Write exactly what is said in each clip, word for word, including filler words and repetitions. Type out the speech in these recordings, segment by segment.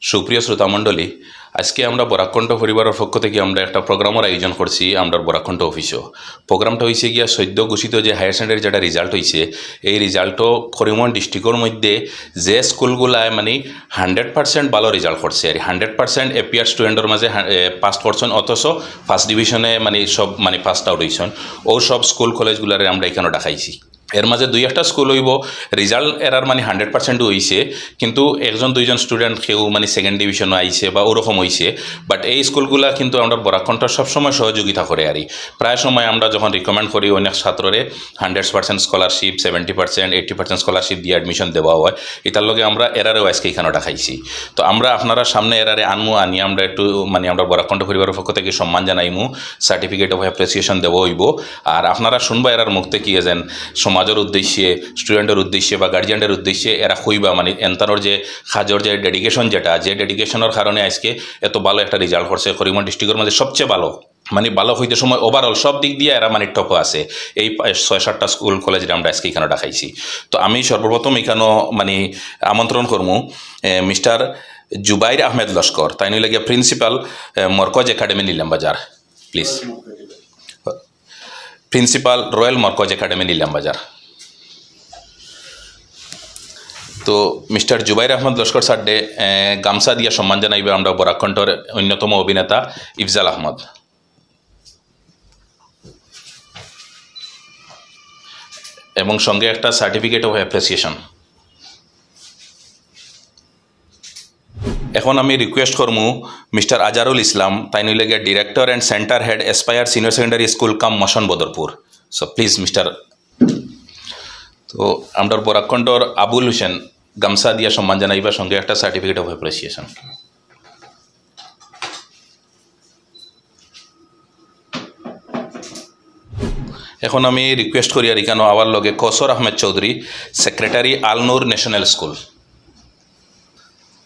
সুপ্রিয় শ্রোতা মণ্ডলী, আজকে আমরা বরাক কণ্ঠ পরিবারর পক্ষ থাকি আমরা একটা প্রোগ্রামর আয়োজন করছি আমরার বরাক কণ্ঠ অফিসো। প্রোগ্রামটা অইছে গিয়া সদ্য ঘোষিত যে হায়ার সেকেন্ডারি যেটা রেজাল্ট অইছে, এই রেজাল্টো করিমগঞ্জ ডিস্ট্রিক্টর মধ্যে যে স্কুলগুলায় মানে হান্ড্রেড পার্সেন্ট ভালো রেজাল্ট করছে, আর হান্ড্রেড পার্সেন্ট এপিআর স্টুডেন্টর মাঝে পাস করছইন, অথচ ফার্স্ট ডিভিশনে মানে সব মানে পাসড আউট অইছইন, অউ সব স্কুল কলেজগুলারে আমরা ইখানো ডাকাইছি। এর মাঝে দুই একটা স্কুল অইবো রেজাল্ট এরার মানে হান্ড্রেড পার্সেন্ট অইছে, কিন্তু একজন দুইজন স্টুডেন্ট কেউ মানে সেকেন্ড ডিভিশনো আইছে বা ওরকম অইছে। বাট এই স্কুলগুলা কিন্তু আমরার বরাক কণ্ঠ সবসময় সহযোগিতা করে আরি। প্রায় সময় আমরা যখন রিকমেন্ড করি অনেক ছাত্ররে, hundred percent scholarship, seventy percent, eighty percent scholarship দিয়া অ্যাডমিশন দেওয়া অয়। ইতার লগে আমরা এরারেও আজকে ইখানো ডাকাইছি। তো আমরা আপনারার সামনে এরারে আনমু, আনি আমরা একটু মানে আমরার বরাক কণ্ঠ পরিবারর পক্ষ থাকি সম্মান জানাইমু, সার্টিফিকেট অফ অ্যাপ্রিসিয়েশন দেওয়া অইবো। আর আপনারা শুনবা এরার মুখ থাকি যেন সমাজর উদ্দেশ্যে, স্টুডেন্টর উদ্দেশ্যে বা গার্জিয়ানর উদ্দেশ্যে এরা কইবা মানে এনতানোর যে কাজর যে ডেডিকেশন, যেটা যে ডেডিকেশনর কারণে আজকে এত ভালো একটা রেজাল্ট করছে করিমগঞ্জ ডিস্ট্রিক্টর মাঝে সবচেয়ে ভালো, মানে ভালো অইতে সময় ওভারঅল সব দিক দিয়া এরা মানে টপো আছে। এই পা-, ছয় সাতটা স্কুল কলেজরে আমরা আজকে ইখানো ডাকাইছি। তো আমি সর্বপ্রথম ইখানো মানে আমন্ত্রণ করমু মিস্টার জুবাইর আহমেদ লস্কর, তাইন অইলা গিয়া প্রিন্সিপাল মরকজ একাডেমি নিলাম বাজার, প্লিজ। প্রিন্সিপাল রয়্যাল মরকজ একাডেমি নিলাম বাজার। তো মিস্টার জুবাইর আহমদ লস্কর স্যাররে গামছা দিয়া সম্মান জানাইবা আমরার বরাক কণ্ঠর অন্যতম অভিনেতা ইফজাল আহমদ, এবং সঙ্গে একটা সার্টিফিকেট অফ অ্যাপ্রিসিয়েশন। এখন আমি রিকোয়েস্ট করমু মিস্টার আজারুল ইসলাম, তাইন অইলা গিয়া Director and Centre Head, Aspire Senior Secondary School cum Moshan, Badarpur. So please mister, তো আমরার বরাক কণ্ঠর আবুল হোসেন গামছা দিয়া সম্মান জানাইবা, সঙ্গে একটা সার্টিফিকেট অফ অ্যাপ্রিসিয়েশন। এখন আমি রিকোয়েস্ট করিয়ার ইখানো আওয়ার লগে কৌসর আহমেদ চৌধুরী, সেক্রেটারি আল নূর ন্যাশনাল স্কুল।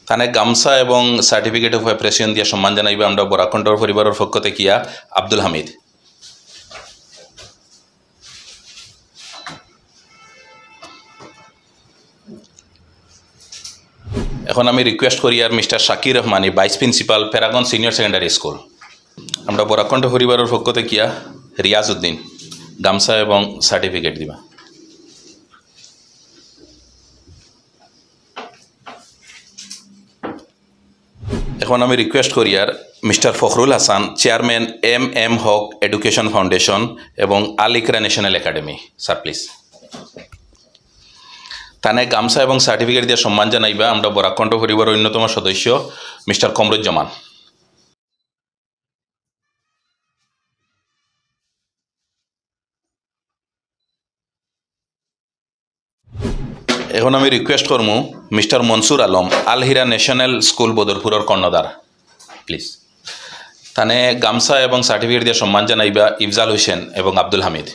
তানে গামছা এবং সার্টিফিকেট অফ অ্যাপ্রিসিয়েশন দিয়া সম্মান জানাইবা আমরার বরাক কণ্ঠর পরিবারর পক্ষ থাকিয়া আব্দুল হামিদ। এখন আমি রিকোয়েস্ট করিয়ার mister Shakir Rahmani, vice principal, Paragon senior secondary school. আমরার বরাক কণ্ঠ পরিবারর পক্ষ থাকিয়া রিয়াজ উদ্দিন গামছা এবং সার্টিফিকেট দিবা। এখন আমি রিকোয়েস্ট করিয়ার mister Fakhrul Hasan, chairman M M Haque education foundation এবং Al Iqra national academy, sir please. তানে গামছা এবং সার্টিফিকেট দিয়া সম্মান জানাইবা আমরার বরাক কণ্ঠ পরিবারর অন্যতম সদস্য মিস্টার কমরুজ্জামান। এখন আমি রিকোয়েস্ট করমু মিস্টার মনসুর আলম, আল হিরা ন্যাশনাল স্কুল বদরপুরর কর্ণধার, প্লিজ। তানে গামছা এবং সার্টিফিকেট দিয়া সম্মান জানাইবা ইফজাল হোসেন এবং Abdul Hamid.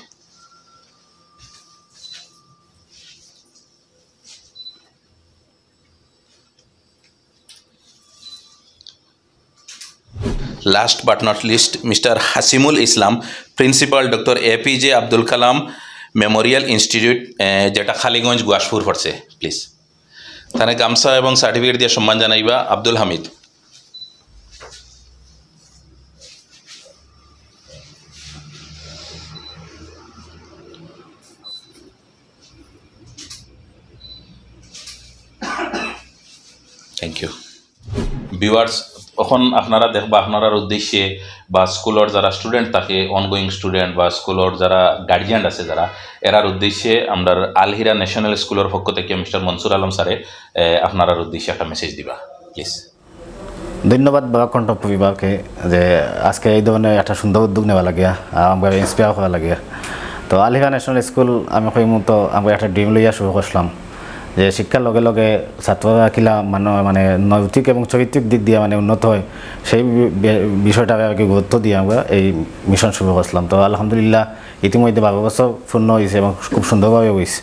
Last but not least, mister Hasimul Islam, principal doctor A P J Abdul Kalam memorial institute, এ, যেটা খালিগঞ্জ গুয়াসপুর পড়ছে, প্লিজ। তানে গামছা এবং সার্টিফিকেট দিয়া সম্মান জানাইবা Abdul Hamid. Thank you. Viewers, এখন আপনারা দেখবা, আপনারার উদ্দেশ্যে বা স্কুলর যারা স্টুডেন্ট থাকে, অনগোয়িং স্টুডেন্ট বা স্কুলর যারা গার্জিয়ান আছে যারা, এরার উদ্দেশ্যে আমরার আল হিরা ন্যাশনাল স্কুলর পক্ষ থাকিয়া মিস্টার মনসুর আলম স্যারে, এ, আপনারার উদ্দেশ্যে একটা মেসেজ দিবা, প্লিজ। ধন্যবাদ বরাক কণ্ঠ পরিবারকে যে আজকে এই ধরনের একটা সুন্দর উদ্যোগ নেওয়া লাগিয়া, আর আমরা ইন্সপায়ার করা লাগিয়া। তো আল হিরা ন্যাশনাল স্কুল আমি কইমু তো আমরা একটা ড্রিম লইয়া শুরু করছিলাম যে শিক্ষার লগে লগে ছাত্ররা কিলা মানে, মানে নৈতিক এবং চরিত্রিক দিক দিয়া মানে উন্নত হয়, সেই বি-, বি-, বিষয়টাকে আর কি গুরুত্ব দিয়ে আমরা এই মিশন শুরু করছিলাম। তো আলহামদুলিল্লাহ ইতিমধ্যে বারো বছর পূর্ণ হয়েছে এবং খুব সুন্দরভাবে হয়েছে।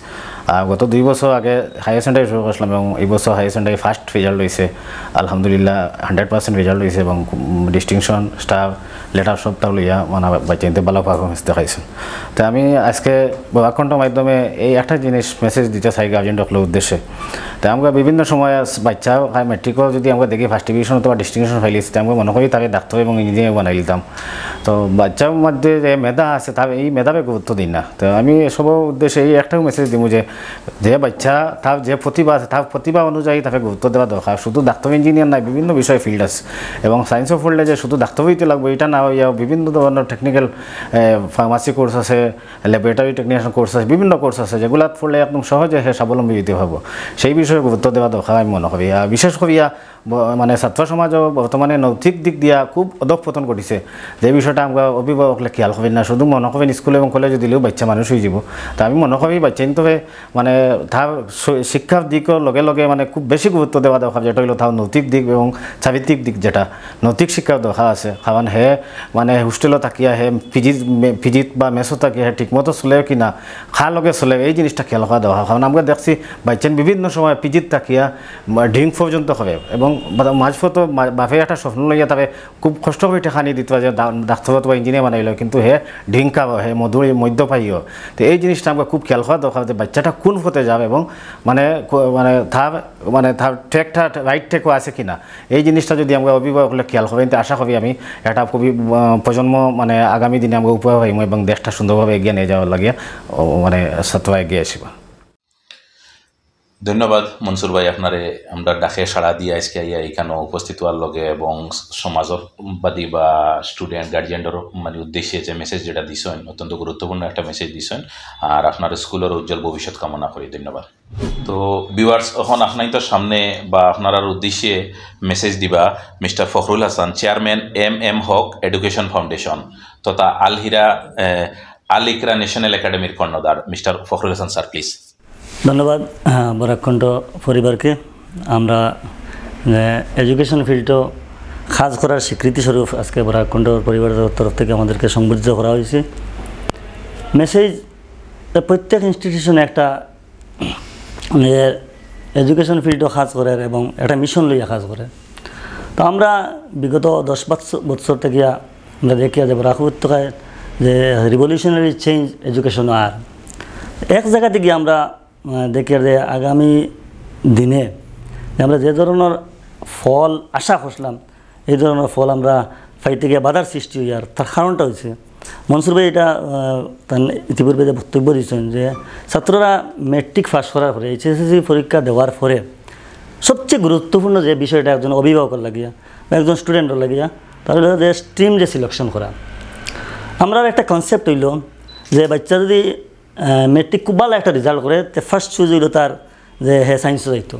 আর গত দুই বছর আগে হায়ার সেকেন্ডারি শুরু করছিলাম এবং এই বছর হায়ার সেকেন্ডারি ফার্স্ট রেজাল্ট হয়েছে, আলহামদুলিল্লাহ হান্ড্রেড পার্সেন্ট রেজাল্ট হয়েছে এবং ডিস্টিংশন, স্টার, লেটার সবটাও লইয়া মানে বাচ্চাইন্তে ভালো পারফরমেন্স দেখাইছে। তো আমি আজকে বরাক কণ্ঠর মাধ্যমে এই একটা জিনিস মেসেজ দিতে চাই গার্জিয়ান সকলের উদ্দেশ্যে। তো আমরা বিভিন্ন সময় আস-, বাচ্চা মেট্রিকও যদি আমরা দেখি ফার্স্ট ডিভিশন অথবা ডিস্টিংশন পাইলিছে, তো আমরা মনে করি তারে ডাক্তার এবং ইঞ্জিনিয়ার বানাই দিতাম। তো বাচ্চার মধ্যে যে মেধা আছে, তার এই মেধারে গুরুত্ব দিই না। তো আমি সব উদ্দেশ্যে এই একটাও মেসেজ দিব যে, যে বাচ্চা তার যে প্রতিভা আছে, তার প্রতিভা অনুযায়ী তাকে গুরুত্ব দেওয়া দরকার। শুধু ডাক্তার ইঞ্জিনিয়ার নাই, বিভিন্ন বিষয়ে ফিল্ড আছে। এবং সায়েন্সও পড়লে যে শুধু ডাক্তার হইতে লাগবে, এটা না হইয়া বিভিন্ন ধরনের টেকনিক্যাল ফার্মাসি কোর্স আছে, ল্যাবরেটরি টেকনিশিয়ান কোর্স আছে, বিভিন্ন কোর্স আছে, যেগুলাত পড়লে একদম সহজে হে স্বাবলম্বী হইতে পারবো। সেই বিষয়ে গুরুত্ব দেওয়া দরকার আমি মনে করি। আর বিশেষ করিয়া ব-, মানে ছাত্র সমাজও বর্তমানে নৈতিক দিক দিয়া খুব অধঃপতন ঘটিছে, যে বিষয়টা আমরা অভিভাবকলে খেয়াল করি না, শুধু মনে করেন স্কুল এবং কলেজে দিলেও বাচ্চা মানুষ হয়ে যাব। তো আমি মনে করি বাচ্চা কিন্তু মানে তার স-, শিক্ষার দিকর লগে লগে মানে খুব বেশি গুরুত্ব দেওয়া দরকার, যেটা হইলো তার নৈতিক দিক এবং চারিত্রিক দিক, যেটা নৈতিক শিক্ষার দরকার আছে। কারণ হে মানে হোস্টেলও থাকিয়া হে পিজিত মে-, পিজিত বা মেসও থাকিয়া হে ঠিকমতো চলে কি না, কার লগে চলে, এই জিনিসটা খেয়াল করা দরকার। কারণ আমরা দেখছি বাচ্চাইন বিভিন্ন সময় পিজিত থাকিয়া ড্রিঙ্ক পর্যন্ত করে এবং বা-, মাঝপথে মা-, বাপে একটা স্বপ্ন লইয়া তারে খুব কষ্ট করে টেকা আনি দিত যে ডা-, ডাক্তার অথবা ইঞ্জিনিয়ার বানাইল, কিন্তু হে ড্রিঙ্ক খাওয়া, হে মধুর মদ্যপায়ীও। তো এই জিনিসটা আমরা খুব খেয়াল করা দরকার যে বাচ্চাটা কোন পথে যাবে এবং মানে কো-, মানে তার মানে তার ট্র্যাকটা রাইট ট্র্যাকও আছে কিনা, এই জিনিসটা যদি আমরা অভিভাবকরা খেয়াল করি, তো আশা করি আমি একটা খুবই আহ, প্রজন্ম মানে আগামী দিনে আমরা উপহার পাইমু এবং দেশটা সুন্দরভাবে এগিয়ে নিয়ে যাওয়ার লাগে ও, মানে ছাত্ররা এগিয়ে আসবে। ধন্যবাদ মনসুর ভাই, আপনারে আমরা ডাকে সাড়া দিয়া আজকে আইয়া এখানো উপস্থিত হওয়ার লগে এবং সমাজবাদী বা স্টুডেন্ট গার্জিয়ানর মানে উদ্দেশ্যে যে মেসেজ যেটা দিছেন, অত্যন্ত গুরুত্বপূর্ণ একটা মেসেজ দিছেন। আর আপনার স্কুলের উজ্জ্বল ভবিষ্যৎ কামনা করি। ধন্যবাদ। তো ভিউয়ার্স, এখন আপনাইনতর সামনে বা আপনারার উদ্দেশ্যে মেসেজ দিবা mister Fakhrul Hasan, chairman M M Haque education foundation তথা আলহিরা আহ, আল ইকরা ন্যাশনাল একাডেমির কর্ণধার mister Fakhrul Hasan sir, please. ধন্যবাদ আহ, বরাক কণ্ঠ পরিবারকে। আমরা এডুকেশন ফিল্ডও কাজ করার স্বীকৃতি স্বরূপ আজকে বরাক কণ্ঠ পরিবারের তরফ থেকে আমাদেরকে সংবর্ধিত করা হয়েছে। মেসেজ, প্রত্যেক ইনস্টিটিউশনে একটা এডুকেশন ফিল্ডও কাজ করের এবং একটা মিশন লইয়া কাজ করের। তো আমরা বিগত দশ বৎসর বৎসর থাকিয়া আমরা দেখিয়া যে বরাক উপত্যকায় যে রিভলিউশনারি চেঞ্জ এডুকেশন আর এক জায়গা থেকে আমরা আহ, দেখিয়ার যে আগামী দিনে যে আমরা যে ধরনের ফল আশা করছিলাম, এই ধরনের ফল আমরা পাইতে গিয়া বাধার সৃষ্টি হইয়ার। তার কারণটা হয়েছে মনসুর ভাই এটা আহ, তার ইতিপূর্বে যে বক্তব্য দিয়েছেন যে ছাত্ররা মেট্রিক পাস করার পরে, এইচএসএসসি পরীক্ষা দেওয়ার পরে সবচেয়ে গুরুত্বপূর্ণ যে বিষয়টা একজন অভিভাবকের লাগিয়া বা একজন স্টুডেন্টের লাগিয়া, তাহলে যে স্ট্রিম যে সিলেকশন করা। আমরা একটা কনসেপ্ট হইল যে বাচ্চা যদি মেট্রিক খুব ভালো একটা রেজাল্ট করে, তে ফার্স্ট চুজ হইল তার যে হে সায়েন্সও যাইতো।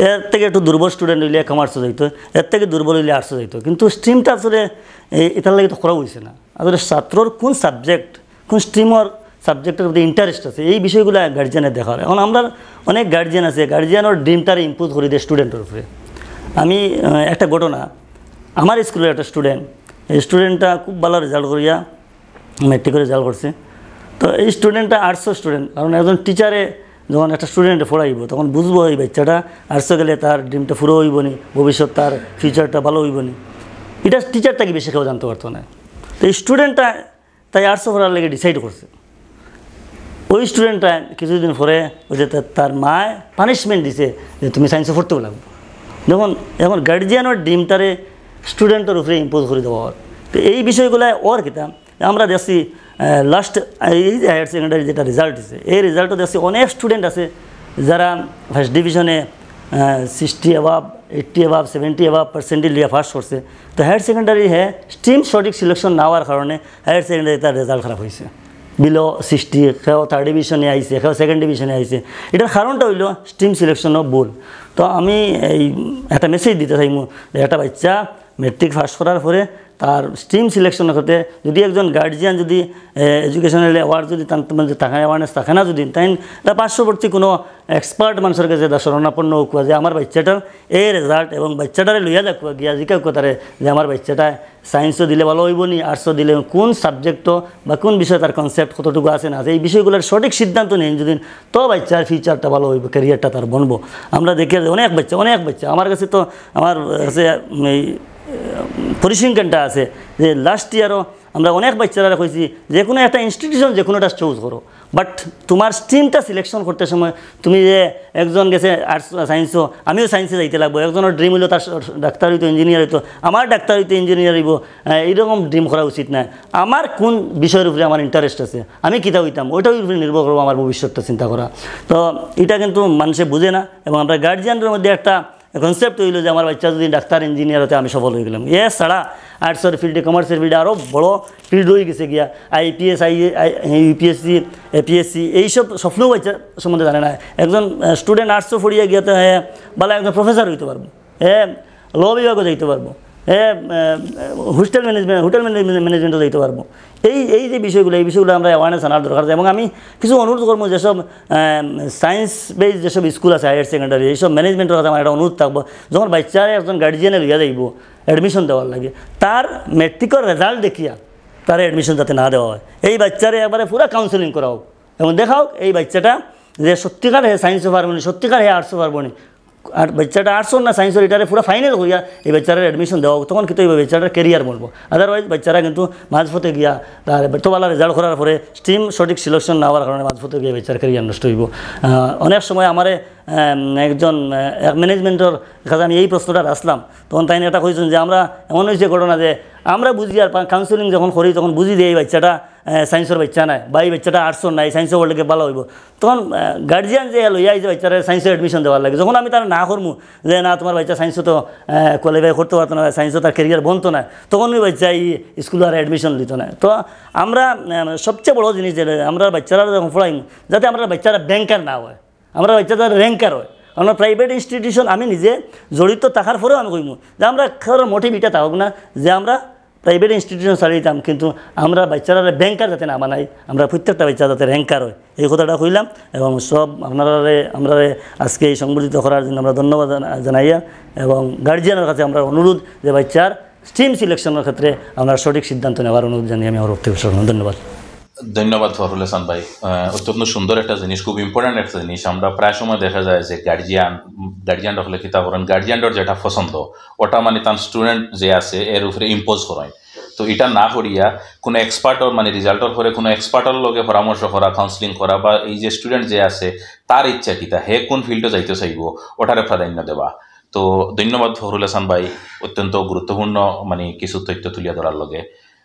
এর থেকে একটু দুর্বল স্টুডেন্ট হইলে কমার্সও যাইতো, এর থেকে দুর্বল হইলে আর্টসও যাইতো। কিন্তু স্ট্রিমটা আসলে এ- এটার লাগে তো করা হয়েছে না। আসলে ছাত্রর কোন সাবজেক্ট, কোন স্ট্রিমর সাবজেক্টের প্রতি ইন্টারেস্ট আছে, এই বিষয়গুলো গার্জিয়ানের দেখা হয়। এখন আমরা অনেক গার্জিয়ান আছে, গার্জিয়ানের ড্রিমটারে ইম্পোজ করে দেয় স্টুডেন্টের উপরে। আমি আহ, একটা ঘটনা, আমার স্কুলের একটা স্টুডেন্ট, এই স্টুডেন্টটা খুব ভালো রেজাল্ট করিয়া মেট্রিকের রেজাল্ট করছে। তো এই স্টুডেন্টটা আর্টসের স্টুডেন্ট, কারণ একজন টিচারে যখন একটা স্টুডেন্টে পড়াইব, তখন বুঝবো এই বাচ্চাটা আর্টসে গেলে তার ড্রিমটা পুরো হইব নি, ভবিষ্যৎ তার ফিউচারটা ভালো হইব নি। এটা টিচারটা কি বেশি কেউ জানতে পারতো না। তো এই স্টুডেন্টটা তাই আর্টসে পড়ার লেগে ডিসাইড করছে। ওই স্টুডেন্টটা কিছুদিন পরে ওই যে তার- তার মায় পানিশমেন্ট দিছে যে তুমি সায়েন্সে পড়তে লাগবে। যখন এখন গার্জিয়ানের ড্রিমটারে স্টুডেন্টের উপরে ইম্পোজ করে দেওয়া হয়, তো এই বিষয়গুলো ওর কিতা আমরা দেখছি লাস্ট এই যে হায়ার সেকেন্ডারি যেটা রেজাল্ট হয়েছে, এই রেজাল্টও দেখছি অনেক স্টুডেন্ট আছে যারা ফার্স্ট ডিভিশনে sixty above, eighty above, seventy above percentage লিয়া পাস করছে। তো হায়ার সেকেন্ডারি হে স্ট্রিম সঠিক সিলেকশন না হওয়ার কারণে হায়ার সেকেন্ডারি তার রেজাল্ট খারাপ হয়েছে। বিলো সিক্সটি, কেউ থার্ড ডিভিশনে আইছে, কেউ সেকেন্ড ডিভিশনে আইছে। এটার কারণটা হইল স্ট্রিম সিলেকশনও ভুল। তো আমি এই একটা মেসেজ দিতে চাইমু যে একটা বাচ্চা মেট্রিক পাস করার পরে তার স্ট্রিম সিলেকশনর ক্ষেত্রে যদি একজন গার্জিয়ান যদি এডুকেশনাল অ্যাওয়ার যদি তার মধ্যে থাকে, অ্যাওয়ারনেস থাকে না যদি, তাইন তার পার্শ্ববর্তী কোনো এক্সপার্ট মানুষের কাছে তার শরণাপন্ন হোক যে আমার বাচ্চাটার এই রেজাল্ট এবং বাচ্চাটারে লইয়া যাক গিয়া জিকাউক তারে যে আমার বাচ্চাটা সায়েন্সও দিলে ভালো হইব নি, আর্টসও দিলে কোন সাবজেক্টও বা কোন বিষয়ে তার কনসেপ্ট কতটুকু আছে না আছে, এই বিষয়গুলোর সঠিক সিদ্ধান্ত নেন যদি, তো বাচ্চার ফিউচারটা ভালো হইব, ক্যারিয়ারটা তার বনবো। আমরা দেখি যে অনেক বাচ্চা, অনেক বাচ্চা আমার কাছে তো, আমার কাছে এই পরিসংখ্যানটা আছে যে লাস্ট ইয়ারও আমরা অনেক বাচ্চারা কইছি যে কোনো একটা ইনস্টিটিউশন যে কোনোটা চুজ করো, বাট তোমার স্ট্রিমটা সিলেকশন করতে সময় তুমি যে একজন গেছে আর্টস সায়েন্সও, আমিও সায়েন্সে যাইতে লাগবো, একজনের ড্রিম হইলো তার ডাক্তার হইতো, ইঞ্জিনিয়ার হইতো, আমার ডাক্তার হইতো, ইঞ্জিনিয়ার হইব, এইরকম ড্রিম করা উচিত না। আমার কোন বিষয়ের উপরে আমার ইন্টারেস্ট আছে, আমি কিতা হইতাম, ওইটার উপরে নির্ভর করবো আমার ভবিষ্যৎটা চিন্তা করা। তো এটা কিন্তু মানুষে বুঝে না, এবং আমরা গার্জিয়ানদের মধ্যে একটা কনসেপ্ট হইলো যে আমার বাচ্চা যদি ডাক্তার ইঞ্জিনিয়ার হতে আমি সফল হয়ে গেলাম। এ ছাড়া আর্টসের ফিল্ডে, কমার্সের ফিল্ডে আরও বড় ফিল্ড হয়ে গেছে গিয়া, আইপিএস, আই ইউপিএসসি, এপিএসসি, এইসব স্বপ্নও বাচ্চা সম্বন্ধে জানে না। একজন স্টুডেন্ট আর্টসও পড়িয়া গিয়া তো হ্যাঁ, ভালো একজন প্রফেসর হইতে পারবো, হ্যাঁ, ল বিভাগও যাইতে পারবো, হ্যাঁ, হোস্টেল ম্যানেজমেন্ট, হোটেল ম্যানেজমেন্টও যাইতে পারবো। এই এই যে বিষয়গুলো, এই বিষয়গুলো আমরা অ্যাওয়ারনেস আনার দরকার আছে। এবং আমি কিছু অনুরোধ করবো, যেসব সায়েন্স বেস যেসব স্কুল আছে, হায়ার সেকেন্ডারি, এইসব ম্যানেজমেন্টের কাছে আমার একটা অনুরোধ থাকবো, যখন বাচ্চারে একজন গার্জিয়ানে লইয়া যাইব অ্যাডমিশন দেওয়ার লাগে, তার মেট্রিকের রেজাল্ট দেখিয়া তার অ্যাডমিশন যাতে না দেওয়া হয়, এই বাচ্চারে একবারে পুরা কাউন্সেলিং করা হোক এবং দেখা হোক এই বাচ্চাটা যে সত্যিকার হে সায়েন্সও পারবো নি, সত্যিকার হে আর্টসও পারবো নি, আর বাচ্চাটা আর্টসর না সায়েন্সর, এটারে পুরা ফাইনাল করিয়া এই বাচ্চাটার অ্যাডমিশন দেওয়া হোক, তখন কিন্তু এই বাচ্চাটার ক্যারিয়ার বলবো। আদারওয়াইজ বাচ্চারা কিন্তু মাঝপথে গিয়া তার তো ভালো রেজাল্ট করার পরে স্ট্রিম সঠিক সিলেকশন না হওয়ার কারণে মাঝপথে গিয়া বাচ্চার ক্যারিয়ার নষ্ট হইব। আহ, অনেক সময় আমারে আম, একজন আহ, এক ম্যানেজমেন্টর কাছে আমি এই প্রশ্নটা আসলাম, তখন তাই এটা কইছেন যে আমরা এমন হয়েছে ঘটনা যে আমরা বুঝি আর কাউন্সেলিং যখন করি তখন বুঝি যে এই বাচ্চাটা সায়েন্সর বাচ্চা নাই বা এই বাচ্চাটা আর্টসর নাই, সায়েন্সর ওয়ার্ল্ডে ভালো হইব। তখন গার্জিয়ান যে লইয়া আইছে বাচ্চারা সায়েন্সে অ্যাডমিশন দেওয়ার লাগে, যখন আমি তারা না করমু যে না তোমার বাচ্চা সায়েন্সে তো কোয়ালিফাই করতে পারতো না, সায়েন্সে তার ক্যারিয়ার বনতো না, তখন ওই বাচ্চা এই স্কুলে আর অ্যাডমিশন দিত না। তো আমরা আহ, সবচেয়ে বড় জিনিস যেটা আমরা বাচ্চারা যখন পড়াইমু, যাতে আমরা বাচ্চারা ব্যাংকার না হয়, আমরা বাচ্চারা র্যাঙ্কার হয়। আমরা প্রাইভেট ইনস্টিটিউশন, আমি নিজে জড়িত থাকার পরেও আমি কইমু যে আমরা কারোর মোটিভ এটা থাকুক না যে আমরা প্রাইভেট ইনস্টিটিউশন ছাড়ি দিতাম, কিন্তু আমরা বাচ্চারা ব্যাংকার যাতে না বানাই, আমরা প্রত্যেকটা বাচ্চা যাতে র্যাঙ্কার হয়, এই কথাটা কইলাম। এবং সব আপনারারে, আমরারে আজকে এই সংবর্ধিত করার জন্য আমরা ধন্যবাদ জানা- জানাইয়া এবং গার্জিয়ানের কাছে আমরা অনুরোধ যে বাচ্চার স্ট্রিম সিলেকশনের ক্ষেত্রে আমরা সঠিক সিদ্ধান্ত নেওয়ার অনুরোধ জানিয়ে আমি আমার বক্তব্য শেষ করলাম। ধন্যবাদ। ধন্যবাদ ফখরুল হাসান ভাই। আহ, অত্যন্ত সুন্দর একটা জিনিস, খুব ইম্পর্টেন্ট একটা জিনিস। আমরা প্রায় সময় দেখা যায় যে গার্জিয়ান, গার্জিয়ান হকলে কিতা করেন, গার্জিয়ানর যেটা পছন্দ, ওটা মানে তার স্টুডেন্ট যে আছে এর উপরে ইম্পোজ করেন। তো এটা না করিয়া কোনো এক্সপার্টর, মানে রেজাল্টর পরে কোনো এক্সপার্টর লগে পরামর্শ করা, কাউন্সেলিং করা, বা এই যে স্টুডেন্ট যে আছে তার ইচ্ছা কিতা, হে কোন ফিল্ডে যাইতে চাইবো, ওটারে প্রাধান্য দেওয়া। তো ধন্যবাদ ফখরুল হাসান ভাই, অত্যন্ত গুরুত্বপূর্ণ মানে কিছু তথ্য তুলিয়া ধরার লগে।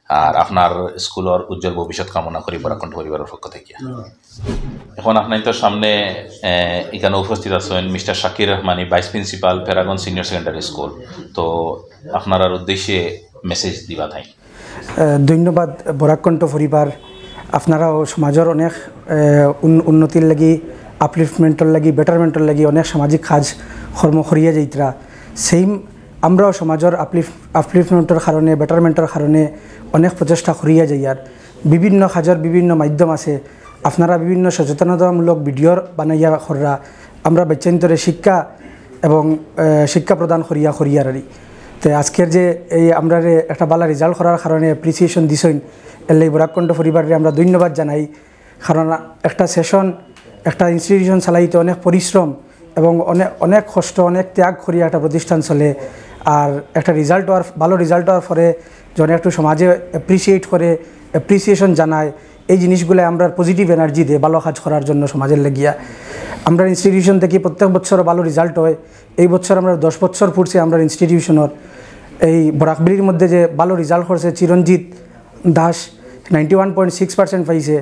আর আপনার স্কুলর উজ্জ্বল ভবিষ্যৎ কামনা করি বরাক কণ্ঠ পরিবারর পক্ষ থাকি। এখন আপনার তো সামনে, আহ, এখানে উপস্থিত আছেন mister Shakir Rahmani, vice principal, Paragon senior secondary school. তো আপনারার উদ্দেশ্যে মেসেজ দিবা তাই। আহ, ধন্যবাদ বরাক কণ্ঠ পরিবার। আপনারাও সমাজর অনেক, আহ, উন-, উন্নতির লাগি, আপলিফমেন্টর লাগি, বেটারমেন্টর লাগি অনেক সামাজিক কাজ কর্ম করিয়া যাইতরা। সেম আমরাও সমাজর আপলিফ-, আপলিফমেন্টর কারণে, বেটারমেন্টর কারণে অনেক প্রচেষ্টা করিয়া যাইয়ার। বিভিন্ন কাজর বিভিন্ন মাধ্যম আছে। আপনারা বিভিন্ন সচেতনতামূলক ভিডিওর বানাইয়া কররা। আমরা বাচ্চাইন্তরে শিক্ষা এবং, আহ, শিক্ষা প্রদান করিয়া করিয়ার আরি। তে আজকের যে এই আমরারে একটা ভালা রেজাল্ট করার কারণে অ্যাপ্রিসিয়েশন দিছইন, এর লাগি বরাক কণ্ঠ পরিবাররে আমরা ধন্যবাদ জানাই। কারণ একটা সেশন, একটা ইনস্টিটিউশন চালাইতে অনেক পরিশ্রম এবং অনেক, অনেক কষ্ট, অনেক ত্যাগ করিয়া একটা প্রতিষ্ঠান চলে। আর একটা রেজাল্ট হওয়ার, ভালো রেজাল্ট হওয়ার পরে যখন একটু সমাজে অ্যাপ্রিসিয়েট করে, অ্যাপ্রিসিয়েশন জানায়, এই জিনিসগুলো আমরা পজিটিভ এনার্জি দেয় ভালো কাজ করার জন্য সমাজের লাগিয়া। আমরা ইনস্টিটিউশন থেকে প্রত্যেক বছর ভালো রেজাল্ট হয়। এই বছর আমরা দশ বছর পড়ছে আমরা ইনস্টিটিউশনের। এই বরাকবিলির মধ্যে যে ভালো রেজাল্ট করছে Chiranjit Das, ninety one point six percent পাইছে।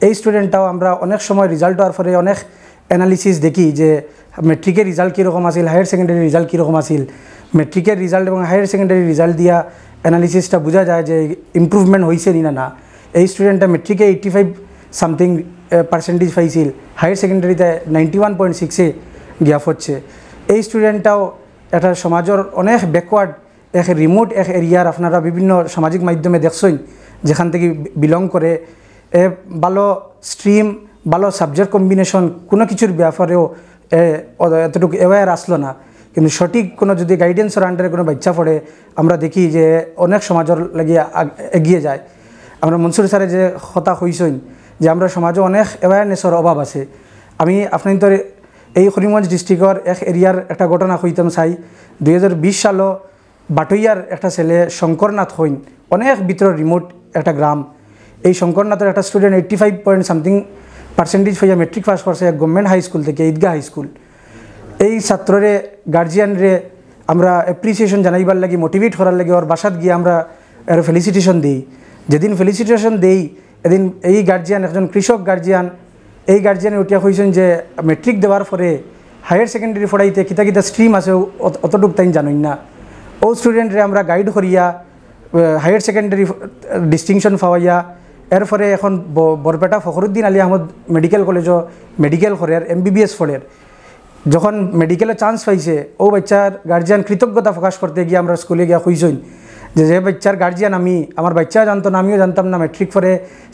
এই স্টুডেন্টটাও আমরা অনেক সময় রেজাল্ট হওয়ার পরে অনেক অ্যানালিসিস দেখি যে মেট্রিকের রেজাল্ট কীরকম আছিল, হায়ার সেকেন্ডারি রেজাল্ট কীরকম আছিল। মেট্রিকের রেজাল্ট এবং হায়ার সেকেন্ডারি রেজাল্ট দিয়া অ্যানালিসিসটা বোঝা যায় যে ইম্প্রুভমেন্ট হয়েছে নি না। না, এই স্টুডেন্টটা মেট্রিকে এইটটি ফাইভ সামথিং পার্সেন্টেজ পাইছিল, হায়ার সেকেন্ডারিতে নাইনটি ওয়ান পয়েন্ট সিক্সে গিয়া পড়ছে। এই স্টুডেন্টটাও একটা সমাজের অনেক ব্যাকওয়ার্ড এক রিমোট এক এরিয়ার আপনারা বিভিন্ন সামাজিক মাধ্যমে দেখছইন, যেখান থেকে বিলং করে, এ ভালো স্ট্রিম, ভালো সাবজেক্ট কম্বিনেশন, কোনো কিছুর ব্যাপারেও এ, অ-, এতটুকু অ্যাওয়্যার আসলো না। কিন্তু সঠিক কোনো যদি গাইডেন্সর আন্ডারে কোনো বাচ্চা পড়ে, আমরা দেখি যে অনেক সমাজর লাগি আগ-, এগিয়ে যায়। আমরা মনসুর স্যারে যে কথা কইছইন যে আমরা সমাজে অনেক অ্যাওয়ারনেসর অভাব আছে। আমি আপনার তো এই করিমগঞ্জ ডিস্ট্রিক্টর এক এরিয়ার একটা ঘটনা কইতাম চাই। দুই হাজার বিশ সালও বাটইয়ার একটা ছেলে শঙ্করনাথ কইন, অনেক ভিতরে রিমোট একটা গ্রাম। এই শঙ্করনাথর একটা student eighty five point something percentage পাইয়া মেট্রিক পাস করছে এক গভর্নমেন্ট হাই স্কুল থেকে, ঈদগাহ হাই স্কুল। এই ছাত্ররে, গার্জিয়ানরে আমরা অ্যাপ্রিসিয়েশন জানাইবার লাগি, মোটিভেট করার লাগি ওর বাসাত গিয়া আমরা এর ফেলিসিটেশন দেই। যেদিন ফেলিসিটেশন দেই, এদিন এই গার্জিয়ান, একজন কৃষক গার্জিয়ান, এই গার্জিয়ানে উঠিয়া কইছইন যে মেট্রিক দেওয়ার পরে হায়ার সেকেন্ডারি পড়াইতে কিতা কিতা স্ট্রিম আছে, অত-, অতটুক তাইন জানইন না। ও স্টুডেন্টরে আমরা গাইড করিয়া, আহ, হায়ার সেকেন্ডারি ডিস্টিংশন পাওয়াইয়া, এরপরে এখন ব-, বরপেটা ফখরুদ্দিন আলী আহমদ মেডিকেল কলেজও মেডিকেল করের, এমবিবিএস পড়ের। যখন মেডিকেলে চান্স পাইছে, ও বাচ্চার গার্জিয়ান কৃতজ্ঞতা প্রকাশ করতে গিয়া আমরা স্কুলে গিয়া কইছইন যে, যে বাচ্চার গার্জিয়ান আমি, আমার বাচ্চাও জানতো না, আমিও জানতাম না মেট্রিক পরে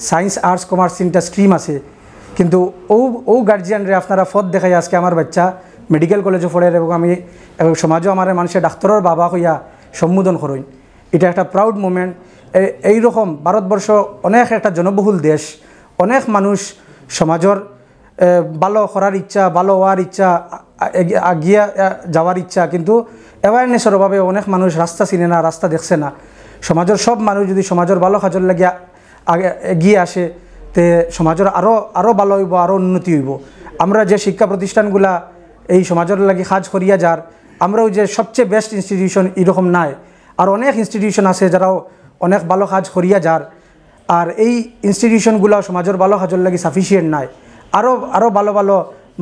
সায়েন্স, আর্টস, কমার্স তিনটা স্ট্রিম আছে, কিন্তু ও, ও গার্জিয়ানরে আপনারা পথ দেখাই আজকে আমার বাচ্চা মেডিকেল কলেজও পড়ের এবং আমি, এবং সমাজও আমার মানুষে ডাক্তারর বাবা কইয়া সম্বোধন করইন। এটা একটা প্রাউড মোমেন্ট। এইরকম ভারতবর্ষ অনেক একটা জনবহুল দেশ, অনেক মানুষ সমাজর এ, ভালো করার ইচ্ছা, ভালো হওয়ার ইচ্ছা, আ-, আ-, এগি-, আগিয়া, আ, যাওয়ার ইচ্ছা, কিন্তু অ্যাওয়ারনেসর অভাবে অনেক মানুষ রাস্তা চিনে না, রাস্তা দেখছে না। সমাজর সব মানুষ যদি সমাজর ভালো কাজর লাগিয়া আগে এগিয়ে আসে, তে সমাজর আরও, আরও ভালো হইব, আরও উন্নতি হইব। আমরা যে শিক্ষা প্রতিষ্ঠানগুলা এই সমাজর লাগি কাজ করিয়া যার, আমরাও যে সবচেয়ে বেস্ট ইনস্টিটিউশন এরকম নাই, আর অনেক ইনস্টিটিউশন আছে যারাও অনেক ভালো কাজ করিয়া যার। আর এই ইনস্টিটিউশনগুলা সমাজর ভালো কাজর লাগি সাফিসিয়েন্ট নাই। আরও, আরও ভালো ভালো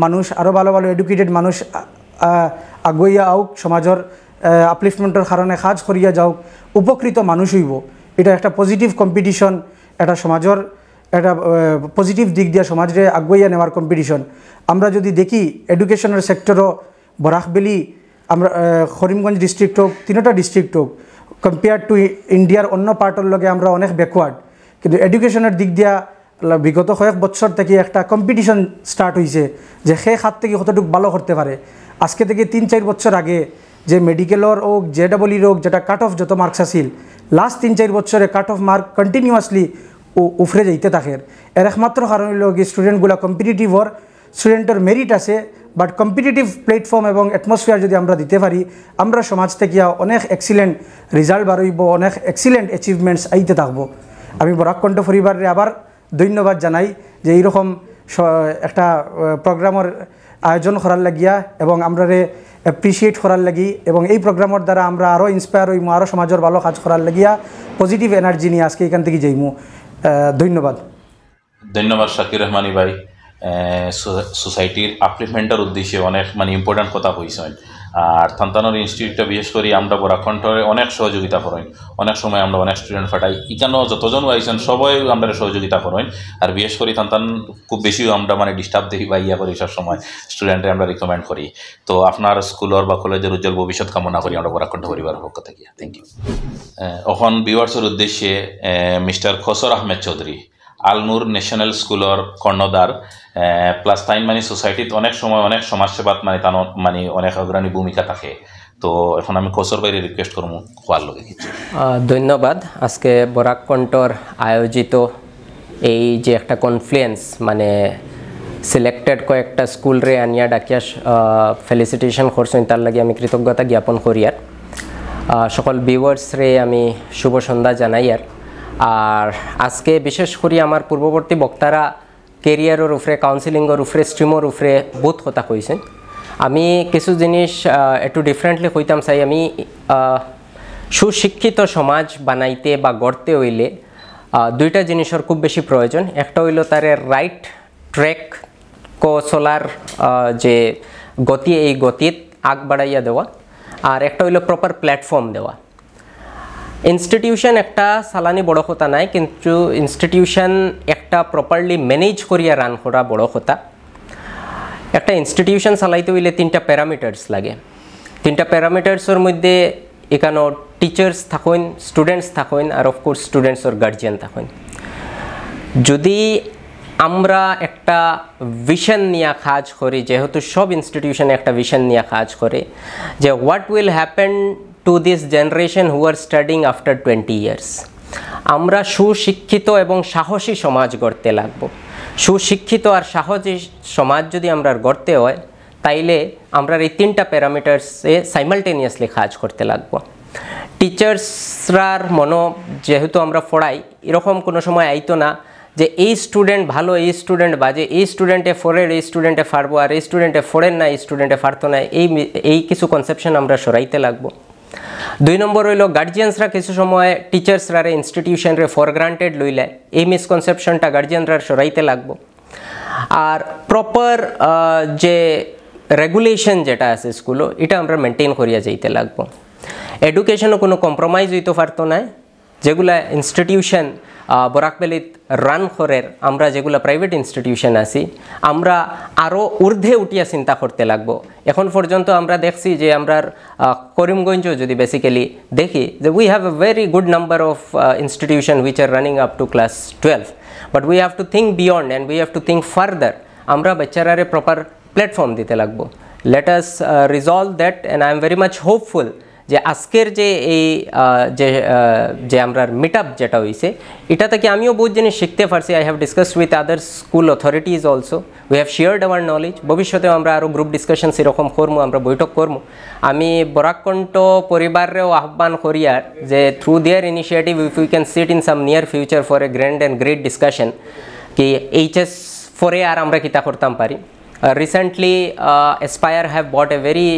মানুষ, আরও ভালো ভালো এডুকেটেড মানুষ আ-, আ-, আগুয়াইয়া আউক, সমাজর, আ, আপলিফটমেন্টর কারণে কাজ করিয়া যাউক, উপকৃত মানুষ হইব। এটা একটা পজিটিভ কম্পিটিশন, এটা সমাজর একটা, আ, পজিটিভ দিক দিয়া সমাজরে আগুয়াইয়া নেওয়ার কম্পিটিশন। আমরা যদি দেখি এডুকেশনের সেক্টরও বরাক ভ্যালি, আমরা, আহ, করিমগঞ্জ ডিস্ট্রিক্ট হোক, তিনোটা ডিস্ট্রিক্ট হোক, কম্পেয়ার টু ইন্ডিয়ার অন্য পার্টর লগে আমরা অনেক ব্যাকওয়ার্ড। কিন্তু এডুকেশনের দিক দিয়া লা-, বিগত কয়েক বছর থেকে একটা কম্পিটিশন স্টার্ট হইছে যে কে কার থেকে কতটুকু ভালো করতে পারে। আজকে থেকে তিন চার বছর আগে যে মেডিকেলর হোক, জেডাবলির হোক, যেটা কাট অফ যত মার্কস আছিল, লাস্ট তিন চার বছরে কাট অফ মার্ক কন্টিনিউয়াসলি উপরে যাইতে থাকে। এর একমাত্র কারণ হইল কি, স্টুডেন্টগুলা কম্পিটিটিভ অর, স্টুডেন্টর মেরিট আছে, বাট কম্পিটিটিভ প্ল্যাটফর্ম এবং অ্যাটমসফিয়ার যদি আমরা দিতে পারি, আমরা সমাজ থেকে অনেক এক্সিলেন্ট রেজাল্ট বার হইব, অনেক এক্সিলেন্ট অ্যাচিভমেন্টস আইতে থাকবো। আমি বরাক কণ্ঠ পরিবাররে আবার ধন্যবাদ জানাই যে এইরকম স-, একটা, আহ, প্রোগ্রামর আয়োজন করার লাগিয়া এবং আমরারে অ্যাপ্রিসিয়েট করার লাগি, এবং এই প্রোগ্রামর দ্বারা আমরা আরও ইন্সপায়ার হইমু, আরও সমাজর ভালো কাজ করার লাগিয়া পজিটিভ এনার্জি নিয়ে আজকে এখান থেকে যাইমু। আহ, ধন্যবাদ। ধন্যবাদ শাকির রহমানি ভাই। এ, সো-, সোসাইটির আপলিফমেন্টর উদ্দেশ্যে অনেক মানে ইম্পর্টেন্ট কথা কইছেন। আর তান্তানোর ইনস্টিটিউটটা বিশেষ করি আমরা বরাক কণ্ঠরে অনেক সহযোগিতা করেন, অনেক সময় আমরা অনেক স্টুডেন্ট পাঠাই, ইখানো যতজন আইছেন সবাই আমরা সহযোগিতা করেন। আর বিশেষ করি তান্তান খুব বেশি আমরা মানে ডিস্টার্ব দেখি বা ইয়া করি সব সময় স্টুডেন্টরে আমরা রিকমেন্ড করি। তো আপনার স্কুলর বা কলেজর উজ্জ্বল ভবিষ্যৎ কামনা করি আমরা বরাক কণ্ঠ পরিবারর পক্ষ থেকে। Thank you. এখন ভিউয়ার্সর উদ্দেশ্যে মিস্টার খসর আহমেদ চৌধুরী, আল নূর ন্যাশনাল স্কুলর কর্ণধার, প্লাস তাইন মানে সোসাইটিত অনেক সময় অনেক সমাজসেবাত মানে তান মানে অনেক অগ্রণী ভূমিকা থাকে। তো এখন আমি খসর ভাইরে রিকোয়েস্ট করমু খোয়ার লগে কিছু। আহ, ধন্যবাদ। আজকে বরাক কণ্ঠর আয়োজিত এই যে একটা কনফ্লুয়েন্স, মানে সিলেক্টেড কয়েকটা স্কুলরে আনিয়া ডাকিয়া ফেলিসিটেশন করছেন, তার লাগি আমি কৃতজ্ঞতা জ্ঞাপন করি। আর আহ, সকল ভিউয়ার্সরে আমি শুভ সন্ধ্যা জানাই। আর আর আজকে বিশেষ করি আমার পূর্ববর্তী বক্তারা ক্যারিয়ারর উপরে, কাউন্সেলিংর উপরে, স্ট্রিমর উপরে বহুত কথা কইছেন। আমি কিছু জিনিস আহ, একটু ডিফারেন্টলি কইতাম চাই। আমি আহ, সুশিক্ষিত সমাজ বানাইতে বা গড়তে হইলে আহ, দুইটা জিনিসর খুব বেশি প্রয়োজন। একটা হইল তারে রাইট ট্র্যাক কো চলার আহ, যে গতি, এই গতিত আগ বাড়াইয়া দেওয়া, আর একটা হইল প্রপার প্ল্যাটফর্ম দেওয়া। ইনস্টিটিউশন একটা চালানি বড় কথা নাই, কিন্তু ইনস্টিটিউশন একটা প্রপারলি ম্যানেজ করিয়া রান করা বড় কথা। একটা ইনস্টিটিউশন চালাইতে হইলে তিনটা প্যারামিটার্স লাগে। তিনটা প্যারামিটার্সর মধ্যে এখানো টিচার্স থাকইন, স্টুডেন্টস থাকইন, আর অফকোর্স স্টুডেন্টসর গার্জিয়ান থাকইন। যদি আমরা একটা ভিশন নিয়া কাজ করি, যেহেতু সব ইনস্টিটিউশনে একটা ভিশন নিয়া কাজ করে, যে what will happen to this generation who are studying after twenty years, আমরা সুশিক্ষিত এবং সাহসী সমাজ গড়তে লাগবো। সুশিক্ষিত আর সাহসী সমাজ যদি আমরা গড়তে হয়, তাইলে আমরা এই তিনটা প্যারামিটার্সে সাইমালটেনিয়াসলি কাজ করতে লাগবো। টিচার্সরার মনো যেহেতু আমরা পড়াই, এরকম কোনো সময় আইতো না যে এই স্টুডেন্ট ভালো, এই স্টুডেন্ট বাজে, এই স্টুডেন্টে পড়ের, এই স্টুডেন্টে পারবো, আর এই স্টুডেন্টে পড়ের না, এই স্টুডেন্টে পারতো না। এই মি- এই কিছু কনসেপশন আমরা সরাইতে লাগবো। দুই নম্বর হইল, গার্জিয়ানসরা কিছু সময় টিচার্সরারে, ইনস্টিটিউশনরে ফর গ্রান্টেড লইলে, এই মিসকনসেপশনটা গার্জিয়ানরার সরাইতে লাগবো। আর প্রপার যে রেগুলেশন যেটা আছে স্কুলও, এটা আমরা মেনটেন করিয়া যাইতে লাগবো। এডুকেশনও কোনো কম্প্রোমাইজ হইতে পারতো না। যেগুলা ইনস্টিটিউশন বরাক ভ্যালিত রান করের, আমরা যেগুলা প্রাইভেট ইনস্টিটিউশন আছি, আমরা আরও ঊর্ধ্বে উঠিয়া চিন্তা করতে লাগবো। এখন পর্যন্ত আমরা দেখছি যে আমরার আহ, করিমগঞ্জও যদি বেসিক্যালি দেখি, যে we have a very good number of institution which are running up to class twelve, but we have to think beyond and we have to think further. আমরা বাচ্চারারে প্রপার প্ল্যাটফর্ম দিতে লাগবো। Let us resolve that and I am very much hopeful যে আজকের যে এই আহ, যে আহ, যে আমরার মিট আপ যেটা হইছে, এটা থেকে আমিও বহুত জিনিস শিখতে পারছি। I have discussed with other school authorities also, we have shared our knowledge। ভবিষ্যতে আমরা আরও গ্রুপ ডিসকাশনস এরকম করমু, আমরা বৈঠক করমু। আমি বরাক কণ্ঠ পরিবাররেও আহ্বান করিয়ার যে through their initiative, if we can sit in some near future for a grand and great discussion, কি এইচএস ফোরে আর আমরা কিতা করতাম পারি। Recently, Aspire have bought a very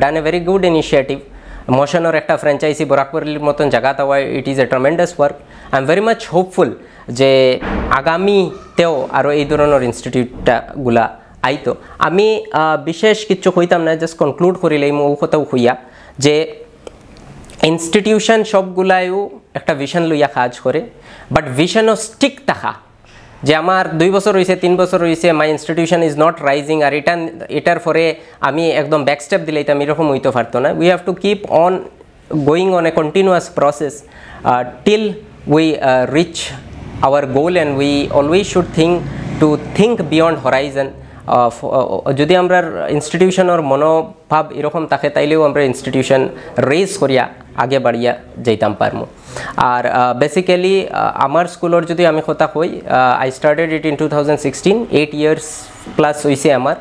done a very good initiative। মোশনর একটা ফ্র্যাঞ্চাইজি বরাক ভ্যালির মতন জাগাত অওয়া, it is a tremendous work। I am very much hopeful যে আগামীতেও আরও এই ধরনের ইনস্টিটিউটগুলা আইতো। আমি আহ, বিশেষ কিছু কইতাম না, জাস্ট কনক্লুড করিলে এই মৌ কথাও কইয়া যে ইনস্টিটিউশন সবগুলাইও একটা ভিশন লইয়া কাজ করে, বাট ভিশনও স্টিক থাকা। যে আমার দুই বছর হইছে, তিন বছর হইছে, my institution is not rising, আর এটা, এটার পরে আমি একদম ব্যাকস্টেপ দিলাইতাম, এরকম হইতে পারতো না। We have to keep on going on a continuous process till we reach our goal and we always should think to think beyond horizon। যদি আমরা ইনস্টিটিউশনর মনোভাব এরকম থাকে, তাইলেও আমরা ইনস্টিটিউশন রেইজ করিয়া আগে বাড়িয়া যাইতাম পারমু। আর বেসিক্যালি আমার স্কুলর যদি আমি কথা কই, I started it in two thousand sixteen, eight years plus হইছে আমার।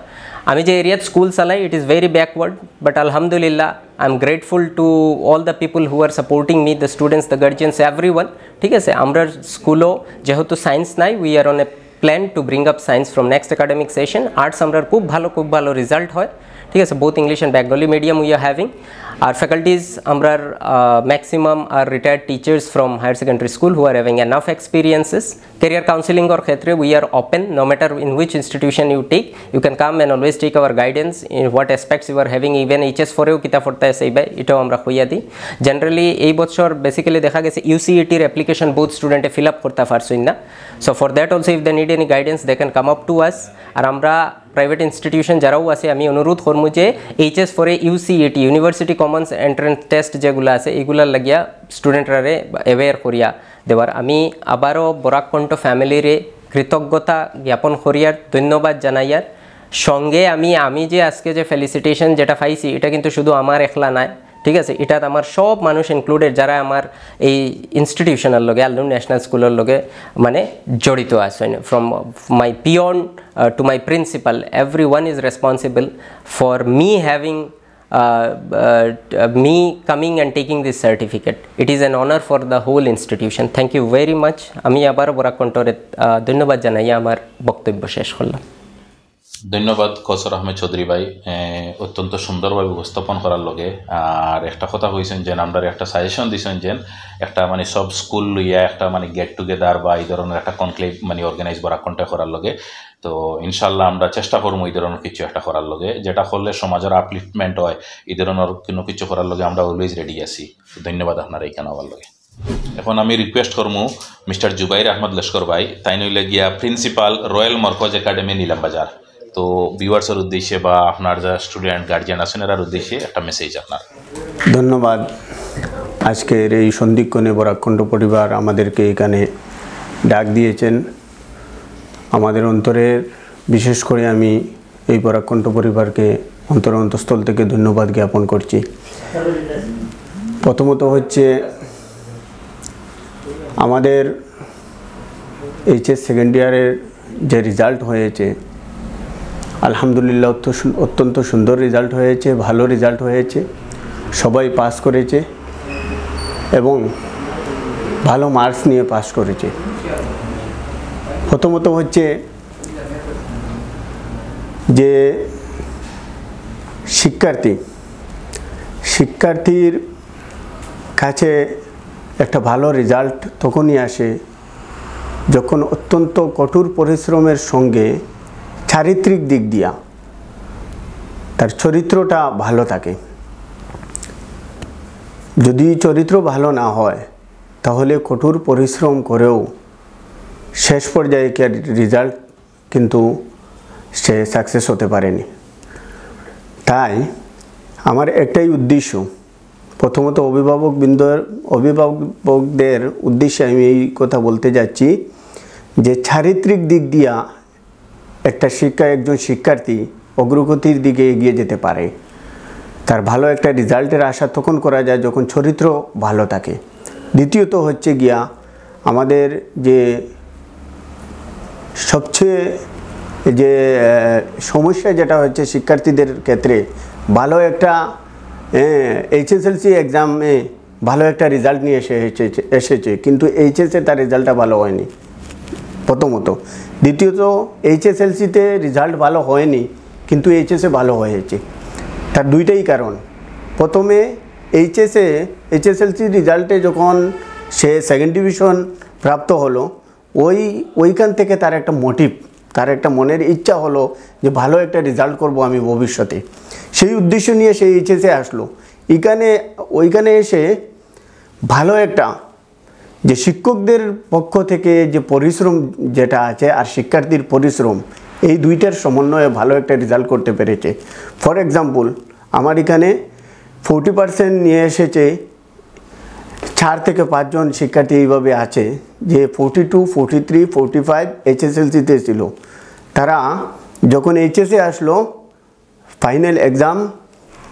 আমি যে এরিয়াত স্কুল চালাই, it is very backward, but আলহামদুলিল্লাহ, I am grateful to all the people who are supporting me, the students, the guardians, everyone। ঠিক আছে, আমরার স্কুলও যেহেতু সায়েন্স নাই, we are on a plan to bring up science from next academic session। Arts আমরার খুব ভালো, খুব ভালো রেজাল্ট হয়। ঠিক আছে, both English and Bengali medium we are having। আর ফ্যাকাল্টিজ আমরার ম্যাক্সিমাম আর retired teachers from higher secondary school who are having enough experiences। Career কাউন্সেলিংর ক্ষেত্রে we are open, no matter in which institution you take, you can come and always take our guidance in what aspects you are having। Even HS ফোরেও কিতা পড়তা আছে এইবায়, এটাও আমরা কইয়া দিই। জেনারেলি এই বছর বেসিক্যালি দেখা গেছে ইউসিইটির অ্যাপ্লিকেশন বহুত স্টুডেন্টে ফিল আপ করতে পারছইন না। So for that also, if they need any guidance, they can come up to us। আর আমরা প্রাইভেট ইনস্টিটিউশন যারাও আছে, আমি অনুরোধ করমু যে এইচএস ফোরে ইউসিইটি, ইউনিভার্সিটি কমন্স এন্ট্রান্স টেস্ট যেগুলো আছে, এইগুলার লাগিয়া স্টুডেন্টরারে অ্যাওয়্যার করিয়া দেওয়ার। আমি আবারও বরাক কণ্ঠ ফ্যামিলিরে কৃতজ্ঞতা জ্ঞাপন করিয়ার, ধন্যবাদ জানাইয়ার। সঙ্গে আমি, আমি যে আজকে যে ফেলিসিটেশন যেটা পাইছি, এটা কিন্তু শুধু আমার একলা নাই, ঠিক আছে? এটাত আমার সব মানুষ ইনক্লুডেড, যারা আমার এই ইনস্টিটিউশনের লগে, আল্লুর ন্যাশনাল স্কুলের লগে মানে জড়িত আছেন। From my peon to my principal, everyone is responsible for me having, me coming and taking this certificate. It is an honor for the whole institution. Thank you very much। আমি আবার বরাক কণ্ঠরে ধন্যবাদ জানাই, আমার বক্তব্য শেষ করলাম। ধন্যবাদ কৌসর আহমেদ চৌধুরী ভাই, এ, অত্যন্ত সুন্দরভাবে উপস্থাপন করার লগে। আর একটা কথা কইছেন যে, আমরা একটা সাজেশন দিছেন যে, একটা মানে সব স্কুল লইয়া একটা মানে গেট টুগেদার বা এই ধরনের একটা কনক্লেভ মানে অর্গানাইজ বরাক কণ্ঠে করার লগে। তো ইনশাল্লাহ আমরা চেষ্টা করবো এই ধরনের কিছু একটা করার লগে, যেটা করলে সমাজের আপলিফটমেন্ট হয়। এই ধরনের কোনো কিছু করার লগে আমরা অলওয়েজ রেডি আছি। তো ধন্যবাদ আপনার এখানে আওয়ার লগে। এখন আমি রিকোয়েস্ট করমু মিস্টার জুবাইর আহমদ লস্কর ভাই, তাইন অইলা গিয়া প্রিন্সিপাল রয়্যাল মরকজ একাডেমি নিলাম বাজার। তো ভিউয়ার্সের উদ্দেশ্যে বা আপনার যারা স্টুডেন্ট গার্জিয়ান আছেন, এরার উদ্দেশ্যে একটা মেসেজ আপনার। ধন্যবাদ। আজকের এই সন্ধিক্ষণে বরাক কণ্ঠ পরিবার আমাদেরকে এখানে ডাক দিয়েছেন। আমাদের অন্তরের, বিশেষ করে আমি এই বরাক কণ্ঠ পরিবারকে অন্তর অন্তঃস্থল থেকে ধন্যবাদ জ্ঞাপন করছি। প্রথমত হচ্ছে, আমাদের এইচএস সেকেন্ড ইয়ারের যে রেজাল্ট হয়েছে, আলহামদুলিল্লাহ, অত্য-, অত্যন্ত সুন্দর রেজাল্ট হয়েছে, ভালো রেজাল্ট হয়েছে, সবাই পাস করেছে এবং ভালো মার্কস নিয়ে পাস করেছে। প্রথমত হচ্ছে যে শিক্ষার্থী, শিক্ষার্থীর কাছে একটা ভালো রেজাল্ট তখনই আসে যখন অত্যন্ত কঠোর পরিশ্রমের সঙ্গে চারিত্রিক দিক দিয়া তার চরিত্রটা ভালো থাকে। যদি চরিত্র ভালো না হয়, তাহলে কঠোর পরিশ্রম করেও শেষ পর্যায়ে কি আর রেজাল্ট কিন্তু সে সাকসেস হতে পারেনি। তাই আমার একটাই উদ্দেশ্য, প্রথমত অভিভাবকবৃন্দর, অভিভাবকদের উদ্দেশ্যে আমি এই কথা বলতে যাচ্ছি যে চারিত্রিক দিক দিয়া একটা শিক্ষা, একজন শিক্ষার্থী অগ্রগতির দিকে এগিয়ে যেতে পারে। তার ভালো একটা রেজাল্টের আশা তখন করা যায় যখন চরিত্র ভালো থাকে। দ্বিতীয়ত হচ্ছে গিয়া আমাদের যে সবচেয়ে যে, আহ, সমস্যা যেটা হচ্ছে শিক্ষার্থীদের ক্ষেত্রে, ভালো একটা, আহ, এইচএসএলসি এক্সামে ভালো একটা রেজাল্ট নিয়ে এসে, এসেছে, এসেছে, কিন্তু এইচএসএ তার রেজাল্টটা ভালো হয়নি। প্রথমত। দ্বিতীয়ত, এইচএসএলসিতে রেজাল্ট ভালো হয়নি, কিন্তু এইচএসএ ভালো হয়েছে। তার দুইটাই কারণ। প্রথমে এইচএসএ, এইচএসএলসি রেজাল্টে যখন সে সেকেন্ড ডিভিশন প্রাপ্ত হলো, ওই, ওইখান থেকে তার একটা মোটিভ, তার একটা মনের ইচ্ছা হলো যে ভালো একটা রেজাল্ট করব আমি ভবিষ্যতে। সেই উদ্দেশ্য নিয়ে সে এইচএসএ আসলো। এখানে, ওইখানে এসে ভালো একটা, যে শিক্ষকদের পক্ষ থেকে যে পরিশ্রম যেটা আছে আর শিক্ষার্থীর পরিশ্রম, এই দুইটার সমন্বয়ে ভালো একটা রেজাল্ট করতে পেরেছে। ফর এক্সাম্পল, আমার এখানে ফোর্টি পার্সেন্ট নিয়ে এসেছে চার থেকে পাঁচজন শিক্ষার্থী এইভাবে আছে, যে forty two, forty three, forty five এইচএসএলসিতে ছিল। তারা যখন এইচএসএ আসলো, ফাইনাল এক্সাম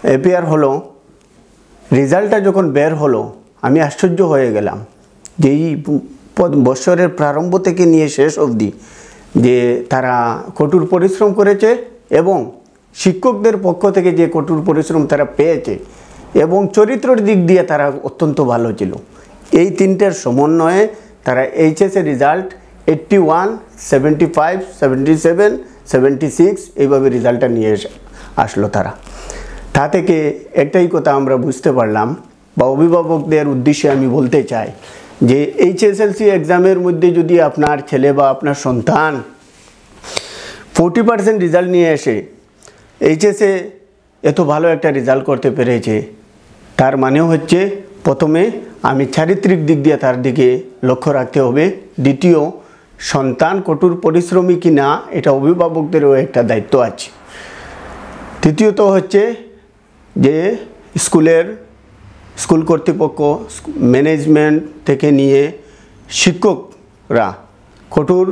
অ্যাপিয়ার হলো, রেজাল্টটা যখন বের হলো, আমি আশ্চর্য হয়ে গেলাম যে এই প-, বছরের প্রারম্ভ থেকে নিয়ে শেষ অবধি যে তারা কঠোর পরিশ্রম করেছে এবং শিক্ষকদের পক্ষ থেকে যে কঠোর পরিশ্রম তারা পেয়েছে এবং চরিত্রর দিক দিয়ে তারা অত্যন্ত ভালো ছিল। এই তিনটার সমন্বয়ে তারা HSA result eighty one, seventy five, seventy seven, seventy six, এইভাবে রেজাল্টটা নিয়ে এসে, আসলো তারা। তা থেকে একটাই কথা আমরা বুঝতে পারলাম, বা অভিভাবকদের উদ্দেশ্যে আমি বলতে চাই যে এইচএসএলসি এক্সামের মধ্যে যদি আপনার ছেলে বা আপনার সন্তান ফোর্টি পার্সেন্ট রেজাল্ট নিয়ে এসে এইচএসএ এত ভালো একটা রেজাল্ট করতে পেরেছে, তার মানে হচ্ছে প্রথমে আমি চারিত্রিক দিক দিয়ে তার দিকে লক্ষ্য রাখতে হবে। দ্বিতীয়, সন্তান কঠোর পরিশ্রমী কি না, এটা অভিভাবকদেরও একটা দায়িত্ব আছে। তৃতীয়ত হচ্ছে যে স্কুলের, স্কুল কর্তৃপক্ষ, স্কু-, ম্যানেজমেন্ট থেকে নিয়ে শিক্ষকরা কঠোর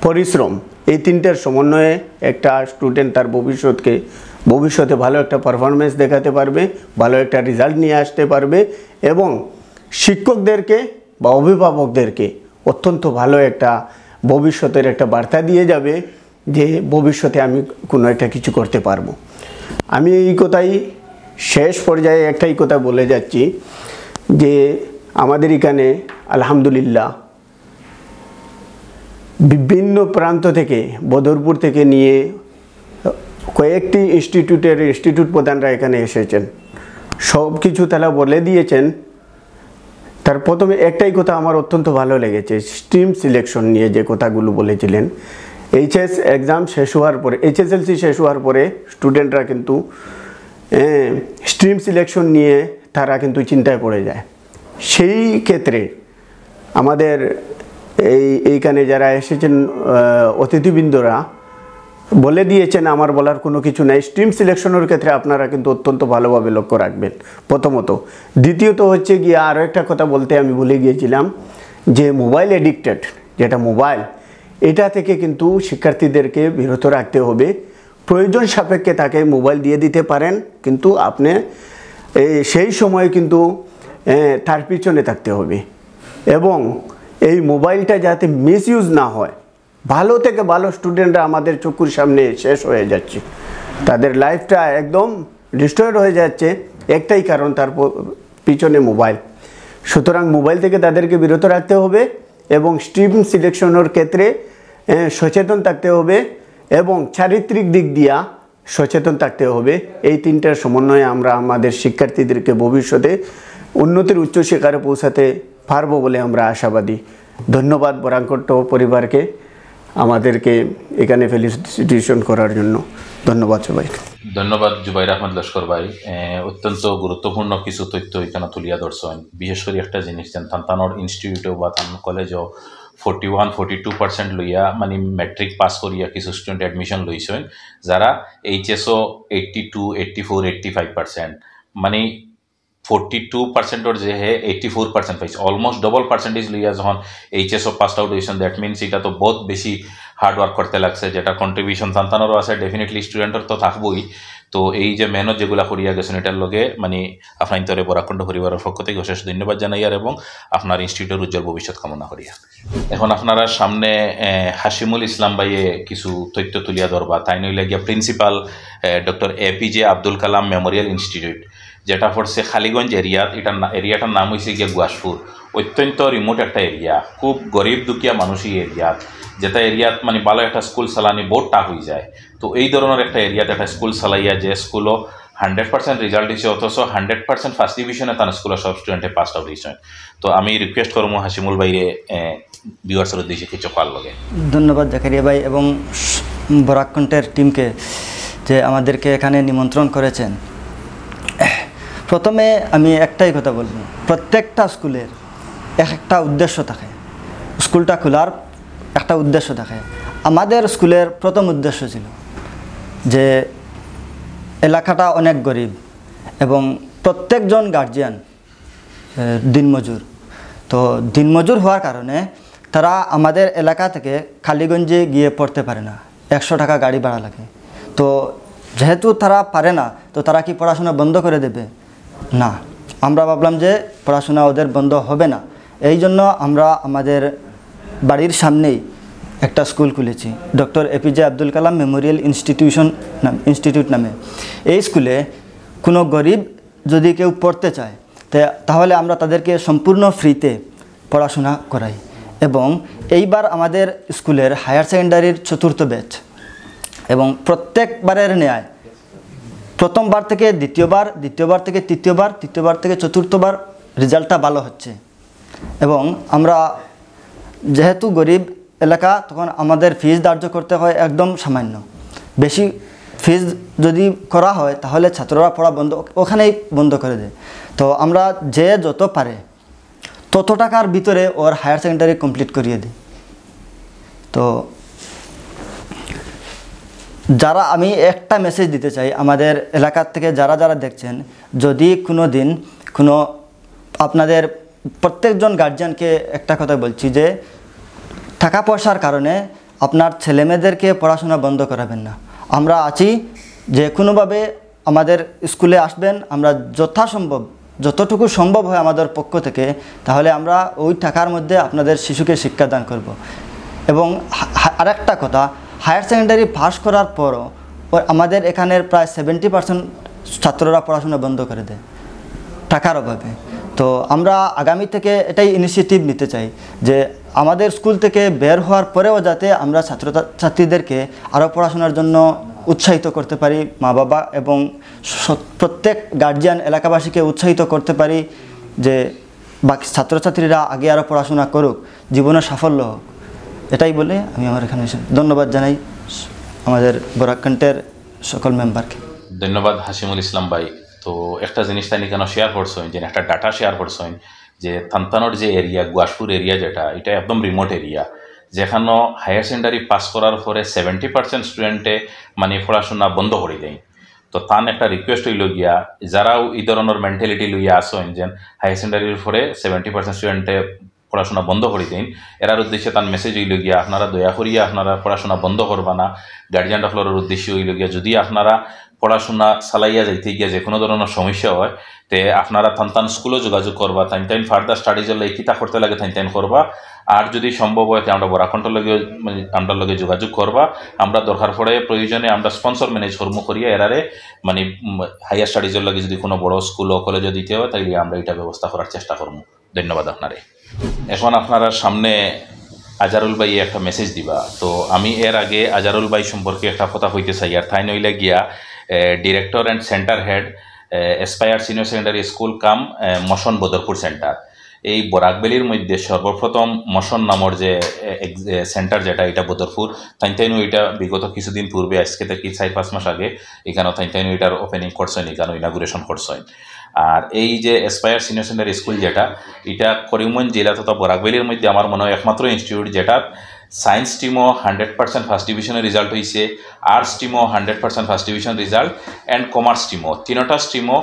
পরিশ্রম, এই তিনটার সমন্বয়ে একটা স্টুডেন্ট তার ভবিষ্যৎকে, ভবিষ্যতে ভালো একটা পারফরমেন্স দেখাতে পারবে, ভালো একটা রেজাল্ট নিয়ে আসতে পারবে এবং শিক্ষকদেরকে বা অভিভাবকদেরকে অত্যন্ত ভালো একটা ভবিষ্যতের একটা বার্তা দিয়ে যাবে যে ভবিষ্যতে আমি কোনো একটা কিছু করতে পারবো। আমি এই কথাই শেষ পর্যায়ে একটাই কথা বলে যাচ্ছি যে আমাদের এখানে আলহামদুলিল্লাহ বিভিন্ন প্রান্ত থেকে, বদরপুর থেকে নিয়ে কয়েকটি ইনস্টিটিউটের ইনস্টিটিউট প্রধানরা এখানে এসেছেন। সব কিছু তারা বলে দিয়েছেন। তার প্রথমে একটাই কথা আমার অত্যন্ত ভালো লেগেছে, স্ট্রিম সিলেকশন নিয়ে যে কথাগুলো বলেছিলেন। এইচএস এক্সাম শেষ হওয়ার পরে, এইচএসএলসি শেষ হওয়ার পরে স্টুডেন্টরা কিন্তু স্ট্রিম সিলেকশন নিয়ে তারা কিন্তু চিন্তায় পড়ে যায়। সেই ক্ষেত্রে আমাদের এই, এইখানে যারা এসেছেন, আহ, অতিথিবৃন্দরা, বলে দিয়েছেন, আমার বলার কোনো কিছু নাই। স্ট্রিম সিলেকশনের ক্ষেত্রে আপনারা কিন্তু অত্যন্ত ভালোভাবে লক্ষ্য রাখবেন প্রথমত। দ্বিতীয়ত হচ্ছে গিয়ে আরও একটা কথা বলতে আমি ভুলে গিয়েছিলাম, যে মোবাইল অ্যাডিক্টেড, যেটা মোবাইল, এটা থেকে কিন্তু শিক্ষার্থীদেরকে বিরত রাখতে হবে। প্রয়োজন সাপেক্ষে তাকে মোবাইল দিয়ে দিতে পারেন, কিন্তু আপনি এই সেই সময় কিন্তু এ, তার পিছনে থাকতে হবে। এবং এই মোবাইলটা যাতে মিসইউজ না হয়। ভালো থেকে ভালো স্টুডেন্টরা আমাদের চোখের সামনে শেষ হয়ে যাচ্ছে, তাদের লাইফটা একদম ডিস্ট্রয়েড হয়ে যাচ্ছে, একটাই কারণ, তার প- পিছনে মোবাইল। সুতরাং মোবাইল থেকে তাদেরকে বিরত রাখতে হবে এবং স্ট্রিম সিলেকশনের ক্ষেত্রে এ, সচেতন থাকতে হবে এবং চারিত্রিক দিক দিয়া সচেতন থাকতে হবে। এই তিনটার সমন্বয়ে আমরা আমাদের শিক্ষার্থীদেরকে ভবিষ্যতে উন্নতির উচ্চ শিখরে পৌঁছাতে পারবো বলে আমরা আশাবাদী। ধন্যবাদ বরাকণ্ঠ পরিবারকে আমাদেরকে এখানে ফেলিসিটেশন করার জন্য। ধন্যবাদ সবাইকে। ধন্যবাদ জুবাইর আহমদ লস্কর ভাই। এ, অত্যন্ত গুরুত্বপূর্ণ কিছু তথ্য এখানে তুলিয়া ধরছেন। বিশেষ করে একটা জিনিস, যেন তান তানোর ইনস্টিটিউটে বা তান কলেজও forty one forty two percent লইয়া, মানে, ম্যাট্রিক পাস করিয়া কিছু স্টুডেন্ট অ্যাডমিশন লইছেন, যারা এইচএসও eighty two eighty four eighty five percent, মানে, ফোর্টি টু পার্সেন্টর যে হে এইট্টি ফোর পার্সেন্ট পাইছে, অলমোস্ট ডবল পার্সেন্টেজ লইয়া যখন এইচএসও পাস আউট হয়েছেন, দ্যাট মিনস এটা তো বহুত বেশি হার্ড ওয়ার্ক করতে লাগছে, যেটা কন্ট্রিবিউশন তান তানোরও আছে, ডেফিনেটলি স্টুডেন্টর তো থাকবোই। তো এই যে মেহনত যেগুলা করিয়া গেছেন, এটার লগে, মানে, আপনার ইন্তরে বরাকণ্ঠ পরিবারের পক্ষ থেকে অশেষ ধন্যবাদ জানাই আর এবং আপনার ইনস্টিটিউটের উজ্জ্বল ভবিষ্যৎ কামনা করিয়া। এখন আপনারা সামনে এ, হাসিমুল ইসলাম ভাইয়ে কিছু তথ্য তুলিয়া ধরবা। তাইন অইলা গিয়া principal doctor APJ Abdul Kalam memorial institute, যেটা পড়ছে খালিগঞ্জ এরিয়াত। এটার না- এরিয়াটার নাম হইছে গিয়া গুয়াশপুর। অত্যন্ত রিমোট একটা এরিয়া, খুব গরিব দুখিয়া মানুষ এই এরিয়াত। যেটা এরিয়াত, মানে, ভালো একটা স্কুল চালানি বহুত টাফ হয়ে যায়। তো এই ধরনের একটা এরিয়াত একটা স্কুল চালাইয়া, যে স্কুলও হান্ড্রেড পার্সেন্ট রেজাল্ট হয়েছে, অথচ হান্ড্রেড পার্সেন্ট ফার্স্ট ডিভিশনে তার স্কুলের সব স্টুডেন্টে পাস আউট হয়েছে। তো আমি রিকোয়েস্ট করবো হাসিমুল ভাইরে ভিউয়ার্সের উদ্দেশ্যে কিছু কওয়ার লগে। ধন্যবাদ জাকারিয়া ভাই এবং বরাকণ্ঠের টিমকে, যে আমাদেরকে এখানে নিমন্ত্রণ করেছেন। প্রথমে আমি একটাই কথা বলবো, প্রত্যেকটা স্কুলের এক একটা উদ্দেশ্য থাকে। স্কুলটা খোলার একটা উদ্দেশ্য থাকে। আমাদের স্কুলের প্রথম উদ্দেশ্য ছিল যে এলাকাটা অনেক গরিব এবং প্রত্যেকজন গার্জিয়ান দিনমজুর। তো দিনমজুর হওয়ার কারণে তারা আমাদের এলাকা থেকে খালিগঞ্জে গিয়ে পড়তে পারে না, একশো টাকা গাড়ি ভাড়া লাগে। তো যেহেতু তারা পারে না, তো তারা কি পড়াশোনা বন্ধ করে দেবে? না। আমরা ভাবলাম যে পড়াশোনা ওদের বন্ধ হবে না, এই জন্য আমরা আমাদের বাড়ির সামনেই একটা স্কুল খুলেছি, doctor APJ Abdul Kalam Memorial institution নাম ইনস্টিটিউট নামে। এই স্কুলে কোনো গরিব যদি কেউ পড়তে চায়, তে- তাহলে আমরা তাদেরকে সম্পূর্ণ ফ্রিতে পড়াশোনা করাই। এবং এইবার আমাদের স্কুলের হায়ার সেকেন্ডারির চতুর্থ ব্যাচ, এবং প্রত্যেকবারের ন্যায় প্রথমবার থেকে দ্বিতীয়বার, দ্বিতীয়বার থেকে তৃতীয়বার, তৃতীয়বার থেকে চতুর্থবার রেজাল্টটা ভালো হচ্ছে। এবং আমরা যেহেতু গরিব এলাকা, তখন আমাদের ফিজ ধার্য করতে হয় একদম সামান্য। বেশি ফিজ যদি করা হয়, তাহলে ছাত্ররা পড়া বন্ধ, ওখানেই বন্ধ করে দেয়। তো আমরা যে যত পারে তত টাকার ভিতরে ওর হায়ার সেকেন্ডারি কমপ্লিট করিয়ে দিই। তো যারা, আমি একটা মেসেজ দিতে চাই আমাদের এলাকা থেকে যারা যারা দেখছেন, যদি কোনো দিন কোনো আপনাদের প্রত্যেকজন গার্জিয়ানকে একটা কথা বলছি যে টাকা পয়সার কারণে আপনার ছেলেমেয়েদেরকে পড়াশোনা বন্ধ করাবেন না। আমরা আছি, যে কোনোভাবে আমাদের স্কুলে আসবেন, আমরা যথাসম্ভব, যতটুকু সম্ভব হয় আমাদের পক্ষ থেকে, তাহলে আমরা ওই টাকার মধ্যে আপনাদের শিশুকে শিক্ষাদান করব। এবং হা- হা- আরেকটা কথা, হায়ার সেকেন্ডারি পাস করার পরও ও- আমাদের এখানের প্রায় সেভেন্টি পার্সেন্ট ছাত্ররা পড়াশোনা বন্ধ করে দেয় টাকার অভাবে। তো আমরা আগামী থেকে এটাই ইনিশিয়েটিভ নিতে চাই যে আমাদের স্কুল থেকে বের হওয়ার পরেও যাতে আমরা ছাত্রছাত্রীদেরকে আরও পড়াশোনার জন্য উৎসাহিত করতে পারি, মা বাবা এবং স- প্রত্যেক গার্জিয়ান এলাকাবাসীকে উৎসাহিত করতে পারি যে বাকি ছাত্রছাত্রীরা আগে আরও পড়াশোনা করুক, জীবনে সাফল্য হোক। এটাই বলে আমি আমার এখানে এসে ধন্যবাদ জানাই আমাদের বরাক ক্যান্টনর সকল মেম্বারকে। ধন্যবাদ হাসিমুল ইসলাম ভাই। তো একটা জিনিস তাইন কেন শেয়ার করছেন, যে একটা ডাটা শেয়ার করছেন, যে তান তানোর যে এরিয়া, গুয়াশপুর এরিয়া যেটা, এটা একদম রিমোট এরিয়া। যেখানো হায়ার সেকেন্ডারি পাস করার পরে সেভেন্টি পার্সেন্ট স্টুডেন্টে মানে পড়াশোনা বন্ধ করি দেয়। তো তান একটা রিকোয়েস্ট অইল গিয়া, যারাও ই ধরনর মেন্টালিটি লইয়া আসইন যেন হায়ার সেকেন্ডারির পরে সেভেন্টি পার্সেন্ট স্টুডেন্টে পড়াশোনা বন্ধ করি দেন, এরার উদ্দেশ্যে তান মেসেজ অইল গিয়া, আপনারা দয়া করিয়া আপনারা পড়াশোনা বন্ধ করবা না। গার্জিয়ান অকলর উদ্দেশ্যে অইল গিয়া, যদি আপনারা পড়াশোনা চালাইয়া যাইতে গিয়া যে কোনো ধরনর সমস্যা হয়, তে আপনারা তান তান স্কুলো যোগাযোগ করবা, তাইন তাইন ফার্দার স্টাডিজর লাগি কিতা করতে লাগে তাইন তাইন করবা। আর যদি সম্ভব হয়, তে আমরা বরাকণ্ঠর লগে, মানে, আমরার লগে যোগাযোগ করবা। আমরা দরকার পড়ে প্রয়োজনে আমরা স্পন্সর ম্যানেজ করমু করিয়া এরারে, মানে, হায়ার স্টাডিজর লাগি যদি কোনো বড় স্কুল ও কলেজে দিতে হয়, তাইলে আমরা এটা ব্যবস্থা করার চেষ্টা করমু। ধন্যবাদ আপনারে। এখন আপনারার সামনে আজারুল ভাই একটা মেসেজ দিবা। তো আমি এর আগে আজারুল ভাই সম্পর্কে একটা কথা কইতে চাই। আর তাইন অইলা গিয়া director and centre head, aspire senior secondary school cum motion Badarpur centre. এই বরাক ভ্যালির মধ্যে সর্বপ্রথম মোশন নামর যে সেন্টার, যেটা, এটা বদরপুর, তাইন তাইনও এটা বিগত কিছুদিন পূর্বে, আজকে থেকে চার পাঁচ মাস আগে, এখানে তাইন তাইনও এটার ওপেনিং করছইন, এখানে ইনাগুরেশন করছইন। আর এই যে এসপায়ার সিনিয়র সেকেন্ডারি স্কুল, যেটা, এটা করিমগঞ্জ জেলা তথা বরাক ভ্যালির মধ্যে আমার মনে হয় একমাত্র ইনস্টিটিউট, যেটা সায়েন্স স্ট্রিমও হান্ড্রেড পার্সেন্ট ফার্স্ট ডিভিশনের রেজাল্ট হইছে, আর্টস স্ট্রিমও hundred percent first division result, and commerce স্ট্রিমও, তিনোটা স্ট্রিমও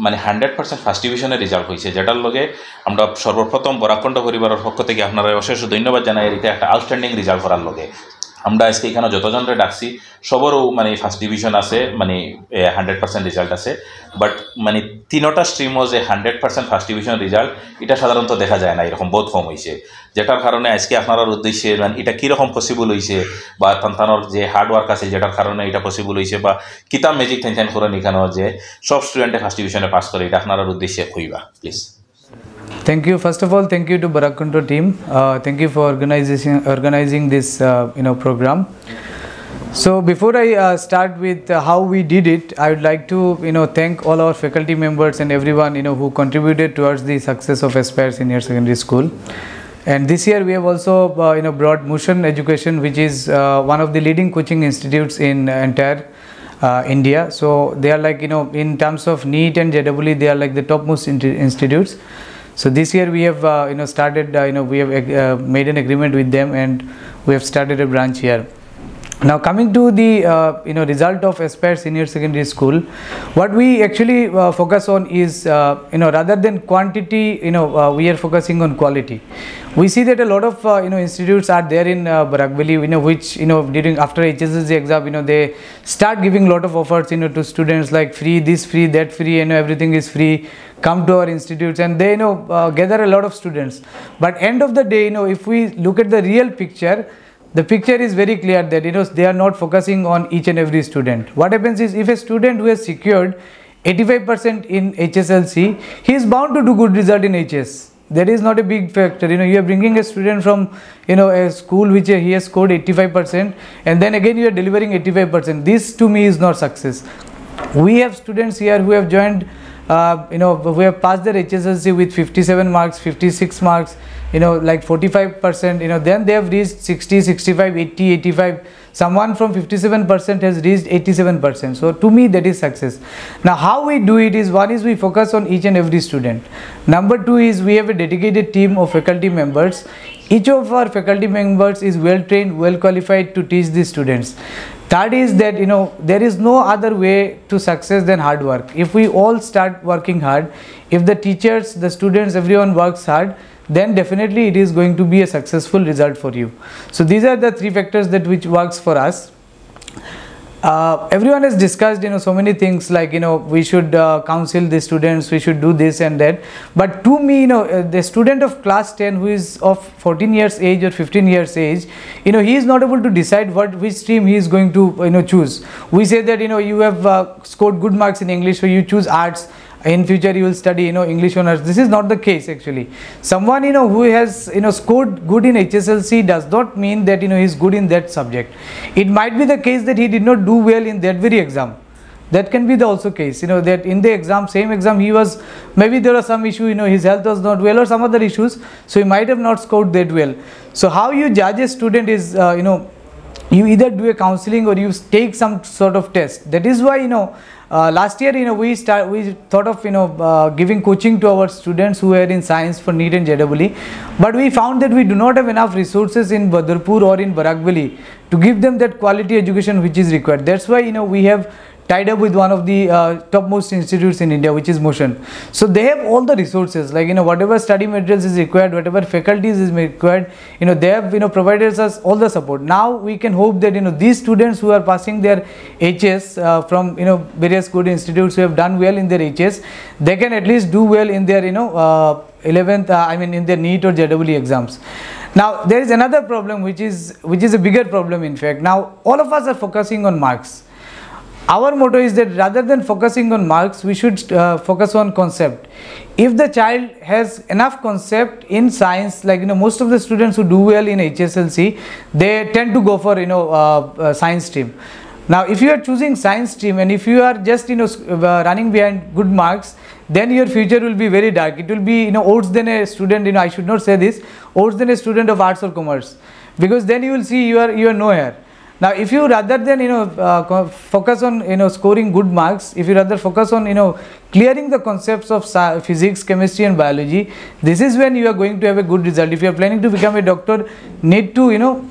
মানে হান্ড্রেড পার্সেন্ট ফার্স্ট ডিভিশনের রেজাল্ট হইছে, যেটার লগে আমরা সর্বপ্রথম বরাকণ্ঠ পরিবারের পক্ষ থেকে আপনারা অশেষ ধন্যবাদ জানাই। এটা একটা আউটস্ট্যান্ডিং রেজাল্ট করার লগে আমরা আজকে এখানে যতজনরে ডাকছি, সবরও মানে ফার্স্ট ডিভিশন আছে, মানে হান্ড্রেড পার্সেন্ট রেজাল্ট আছে। বাট মানে তিনোটা স্ট্রিমও যে hundred percent first division result, এটা সাধারণত দেখা যায় না, এরকম বহুত কম হইছে। যেটার কারণে আজকে আপনারার উদ্দেশ্যে, মানে, এটা কীরকম পসিবল হইছে বা তান তানর যে হার্ড ওয়ার্ক আছে, যেটার কারণে এটা পসিবল হইছে বা কিতা ম্যাজিক তাইন তাইন করেন এখানে যে সব স্টুডেন্টে ফার্স্ট ডিভিশনে পাস করে, এটা আপনারার উদ্দেশ্যে কইবা, please. Thank you. First of all, thank you to Barakkonto team. Uh, thank you for organization, organizing this, uh, you know, program. So before I uh, start with uh, how we did it, I would like to, you know, thank all our faculty members and everyone, you know, who contributed towards the success of Aspire Senior Secondary School. And this year we have also, uh, you know, brought Mushan Education, which is uh, one of the leading coaching institutes in entire uh, India. So they are, like, you know, in terms of NEET and J E E, they are, like, the topmost inti- institutes. So this year we have, uh, you know, started, uh, you know, we have uh, made an agreement with them, and we have started a branch here. Now, coming to the, uh, you know, result of Aspire Senior Secondary School, what we actually uh, focus on is, uh, you know, rather than quantity, you know, uh, we are focusing on quality. We see that a lot of uh, you know, institutes are there in uh, Barak Valley, you know, which, you know, during, after H S L C exam, you know, they start giving lot of offers, you know, to students, like, free this, free that, free, you know, everything is free, come to our institutes, and they, you know, uh, gather a lot of students. But end of the day, you know, if we look at the real picture, the picture is very clear that, you know, they are not focusing on each and every student. What happens is, if a student who has secured eighty-five percent in H S L C, he is bound to do good result in H S. That is not a big factor. You know, you are bringing a student from, you know, a school which he has scored eighty-five percent, and then again you are delivering eighty-five percent. This to me is not success. We have students here who have joined, uh, you know, who have passed their H S L C with fifty-seven marks, fifty-six marks, you know, like, forty-five percent. You know, then they have reached sixty, sixty-five, eighty, eighty-five. Someone from fifty-seven percent has reached eighty-seven percent. So to me, that is success. Now, how we do it is, one is we focus on each and every student. Number two is we have a dedicated team of faculty members. Each of our faculty members is well trained, well qualified to teach the students. Third is that, you know, there is no other way to success than hard work. If we all start working hard, if the teachers, the students, everyone works hard, then definitely it is going to be a successful result for you. So these are the three factors that which works for us. Uh, everyone has discussed, you know, so many things, like, you know, we should uh, counsel the students, we should do this and that. But to me, you know, uh, the student of class ten who is of fourteen years age or fifteen years age, you know, he is not able to decide what, which stream he is going to, you know, choose. We say that, you know, you have uh, scored good marks in English, so you choose arts. In future you will study, you know, English honours. This is not the case actually. Someone, you know, who has, you know, scored good in H S L C does not mean that, you know, he is good in that subject. It might be the case that he did not do well in that very exam. That can be the also case, you know, that in the exam, same exam, he was, maybe there was some issue, you know, his health was not well or some other issues, so he might have not scored that well. So how you judge a student is, uh, you know, you either do a counseling or you take some sort of test. That is why, you know, uh, last year, you know, we start, we thought of, you know, uh, giving coaching to our students who were in science for NEET and JEE, but we found that we do not have enough resources in Badharpur or in Barak Valley to give them that quality education which is required. That's why, you know, we have tied up with one of the uh, topmost institutes in India, which is Motion. So they have all the resources, like, you know, whatever study materials is required, whatever faculties is required, you know, they have, you know, provided us all the support. Now we can hope that, you know, these students who are passing their HS uh, from, you know, various good institutes who have done well in their HS, they can at least do well in their, you know, uh, eleventh, uh, I mean, in their NEET or JEE exams. Now there is another problem which is, which is a bigger problem, in fact. Now all of us are focusing on marks. Our motto is that rather than focusing on marks, we should uh, focus on concept. If the child has enough concept in science, like, you know, most of the students who do well in HSLC, they tend to go for, you know, uh, uh, science stream. Now if you are choosing science stream and if you are just, you know, s- uh, running behind good marks, then your future will be very dark. It will be, you know, odds than a student, you know, I should not say this, odds than a student of arts or commerce, because then you will see you are, you are nowhere. Now if you, rather than, you know, uh, co- focus on, you know, scoring good marks, if you rather focus on, you know, clearing the concepts of sci- physics, chemistry and biology, this is when you are going to have a good result. If you are planning to become a doctor, need to, you know,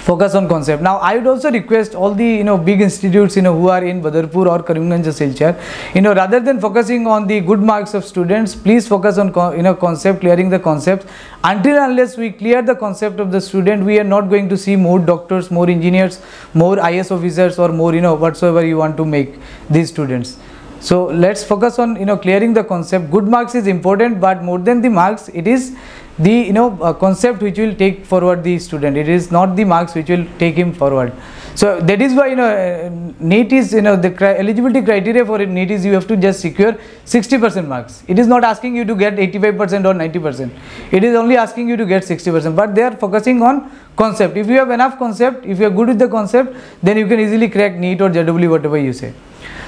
focus on concept. Now I would also request all the, you know, big institutes, you know, who are in Badharpur or Karimganj or Silchar, you know, rather than focusing on the good marks of students, please focus on con- you know, concept, clearing the concept. Until unless we clear the concept of the student, we are not going to see more doctors, more engineers, more IAS officers, or more, you know, whatsoever you want to make these students. So let's focus on, you know, clearing the concept. Good marks is important, but more than the marks, it is the, you know, uh, concept which will take forward the student. It is not the marks which will take him forward. So that is why, you know, uh, NEET is, you know, the cri- eligibility criteria for NEET is you have to just secure sixty percent marks. It is not asking you to get eighty-five percent or ninety percent. It is only asking you to get sixty percent. But they are focusing on concept. If you have enough concept, if you are good with the concept, then you can easily crack NEET or JEE, whatever you say.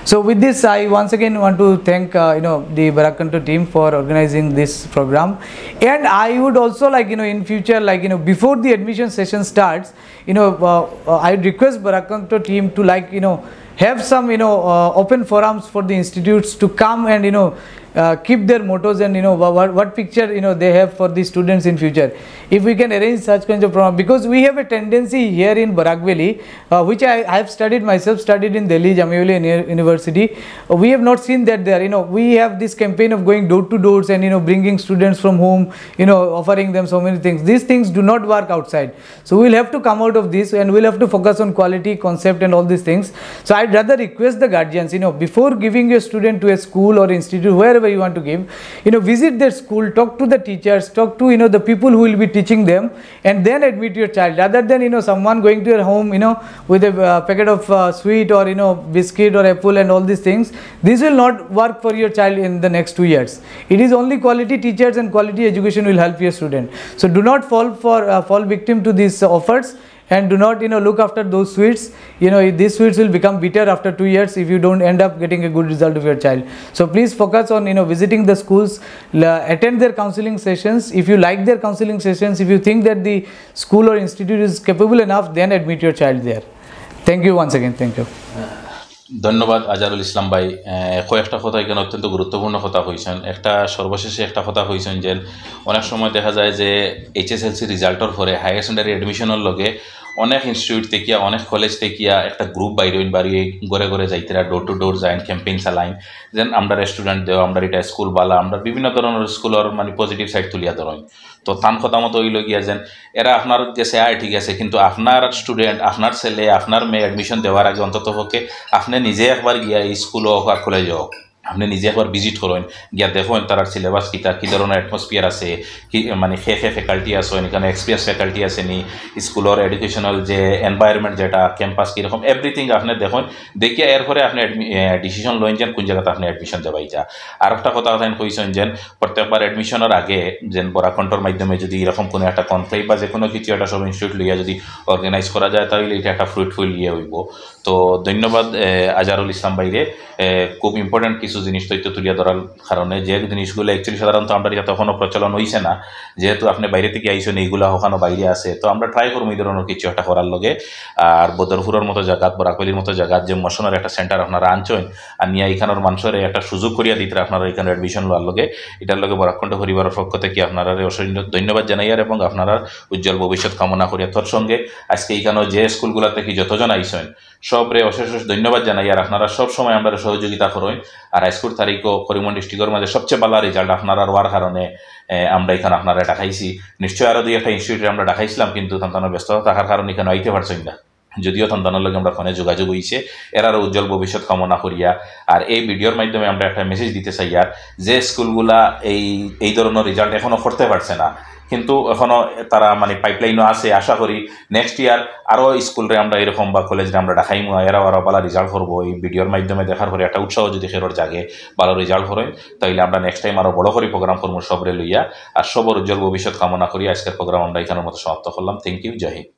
So with this, I once again want to thank, uh, you know, the Barak Contour team for organizing this program. And I would also like, you know, in future, like, you know, before the admission session starts, you know, uh, uh, I request Barak Contour team to, like, you know, have some, you know, uh, open forums for the institutes to come and, you know, uh, keep their mottos and, you know, what, what picture, you know, they have for the students in future. If we can arrange such kinds of program, because we have a tendency here in Barak Valley, uh, which I, I have studied myself, studied in Delhi Jamia Millia Uni- University. Uh, we have not seen that there. You know, we have this campaign of going door to doors and, you know, bringing students from home, you know, offering them so many things. These things do not work outside. So we'll have to come out of this and we'll have to focus on quality, concept and all these things. So I'd rather request the guardians, you know, before giving your student to a school or institute, wherever you want to give, you know, visit their school, talk to the teachers, talk to, you know, the people who will be teaching them, and then admit your child, rather than, you know, someone going to your home, you know, with a uh, packet of uh, sweet or, you know, biscuit or apple and all these things. This will not work for your child in the next two years. It is only quality teachers and quality education will help your student. So do not fall for uh, fall victim to these offers, and do not, you know, look after those sweets. You know, these sweets will become bitter after two years if you don't end up getting a good result of your child. So please focus on, you know, visiting the schools, la- attend their counseling sessions. If you like their counseling sessions, if you think that the school or institute is capable enough, then admit your child there. Thank you once again. Thank you. ধন্যবাদ আজারুল ইসলাম ভাই। আহ, কয়েকটা কথা এখানে অত্যন্ত গুরুত্বপূর্ণ কথা কইছেন। একটা সর্বশেষে একটা কথা কইছেন যে অনেক সময় দেখা যায় যে এইচএসএলসি রেজাল্টর পরে হায়ার সেকেন্ডারি অ্যাডমিশনের লগে অনেক ইনস্টিটিউট থাকিয়া, অনেক কলেজ থাকিয়া একটা গ্রুপ বাইর হইন, বাড়ি ঘরে ঘরে যাইতেরা, ডোর টু ডোর যাইন, ক্যাম্পেইন চালাইন, যেন আমরা স্টুডেন্ট দেও, আমরা এটা স্কুল বালা, আমরা বিভিন্ন ধরনের স্কুলের মানে পজিটিভ সাইড তুলিয়া ধরইন। তো তান কথা মতো হইল গিয়া যেন এরা আপনার গেছে আয় ঠিক আছে, কিন্তু আপনার স্টুডেন্ট, আপনার ছেলে, আপনার মেয়ে অ্যাডমিশন দেওয়ার আগে অন্তত পক্ষে আপনি নিজে একবার গিয়া এই স্কুল হোক আর কলেজ হোক, আপনি নিজে একবার ভিজিট করইন, গিয়া দেখইন তারার সিলেবাস কিতা, কি ধরনের অ্যাটমসফিয়ার আছে, কি মানে কে কে ফ্যাকাল্টি আছে, এখানে এক্সপিরিয়েন্স ফ্যাকাল্টি আছে নি, স্কুলের এডুকেশনাল যে এনভায়রনমেন্ট, যেটা ক্যাম্পাস কিরকম, এভরিথিং আপনি দেখইন। দেখিয়া এরপরে আপনি ডিসিশন লইন যেন কোন জায়গাতে আপনি অ্যাডমিশন দেওয়াইতা। আর একটা কথা কথা কইছেন যেন প্রত্যেকবার অ্যাডমিশনের আগে যেন বরাক কণ্ঠর মাধ্যমে যদি এরকম কোনো একটা কনক্লেভ বা যে কোনো কিছু একটা সব ইনস্টিটিউট লইয়া যদি অর্গানাইজ করা যায়, তাহলে এটা একটা ফ্রুটফুল ইয়ে হইব। তো ধন্যবাদ আহ, আজারুল ইসলাম ভাইরে, আহ, খুব ইম্পর্টেন্ট কিছু কিছু জিনিস তথ্য তুলিয়া ধরার কারণে, যে জিনিসগুলো actually সাধারণত আমরা এটা তখনও প্রচলন হইছে না, যেহেতু আপনি বাইরে থেকে আইছেন, এইগুলা ওখানে বাইরে আছে, তো আমরা ট্রাই করবো এই ধরনের কিছু একটা করার লগে। আর বদরপুরের মতো জায়গাত, বরাকভ্যালির মতো জায়গাত যে মোশনের একটা সেন্টার আপনারা আনছেন, আর নিয়ে এখানের মানুষের একটা সুযোগ করিয়া দিতে আপনারা এখানে অ্যাডমিশন লওয়ার লগে, এটার লগে বরাককণ্ঠ পরিবারের পক্ষ থেকে আপনারা অসংখ্য ধন্যবাদ জানাই আর এবং আপনারা উজ্জ্বল ভবিষ্যৎ কামনা করিয়া তোর সঙ্গে আজকে এখানে যে স্কুলগুলা থেকে যতজন আইছেন, সবরে অশেষ অশেষ ধন্যবাদ জানাই। আর আপনারা সব সময় আমরা সহযোগিতা করইন। আর আজকুর তারিখও করিমগঞ্জ ডিস্ট্রিক্টর মাঝে সবচেয়ে ভালো রেজাল্ট আপনারা হওয়ার কারণে, এ, আমরা এখানে আপনারা ডাকাইছি। নিশ্চয় আরো দুই একটা ইনস্টিটিউটে আমরা ডাকাইছিলাম, কিন্তু তান তান ব্যস্ততা থাকার কারণে এখানে আইতে পারছেন না। যদিও তান তানর লগে আমরা ফোনে যোগাযোগ হইছে, এরারও উজ্জ্বল ভবিষ্যৎ কামনা করিয়া। আর এই ভিডিওর মাধ্যমে আমরা একটা মেসেজ দিতে চাই আর, যে স্কুলগুলা এই এই ধরনের রেজাল্ট এখনো করতে পারছে না, কিন্তু এখনো তারা মানে পাইপলাইনও আছে, আশা করি নেক্সট ইয়ার আরো স্কুলরে আমরা এরকম বা কলেজরে আমরা ডাকাইমু, এরাও আরো ভালো রেজাল্ট করবো। এই ভিডিওর মাধ্যমে দেখার পরে একটা উৎসাহ যদি খেরোর জাগে, ভালো রেজাল্ট করেন, তাইলে আমরা নেক্সট টাইম আরো বড় করে প্রোগ্রাম করবো সবরে লইয়া। আর সবর উজ্জ্বল ভবিষ্যৎ কামনা করি আজকের প্রোগ্রাম আমরা এখানের মতো সমাপ্ত করলাম। থ্যাংক ইউ, জয় হিন্দ।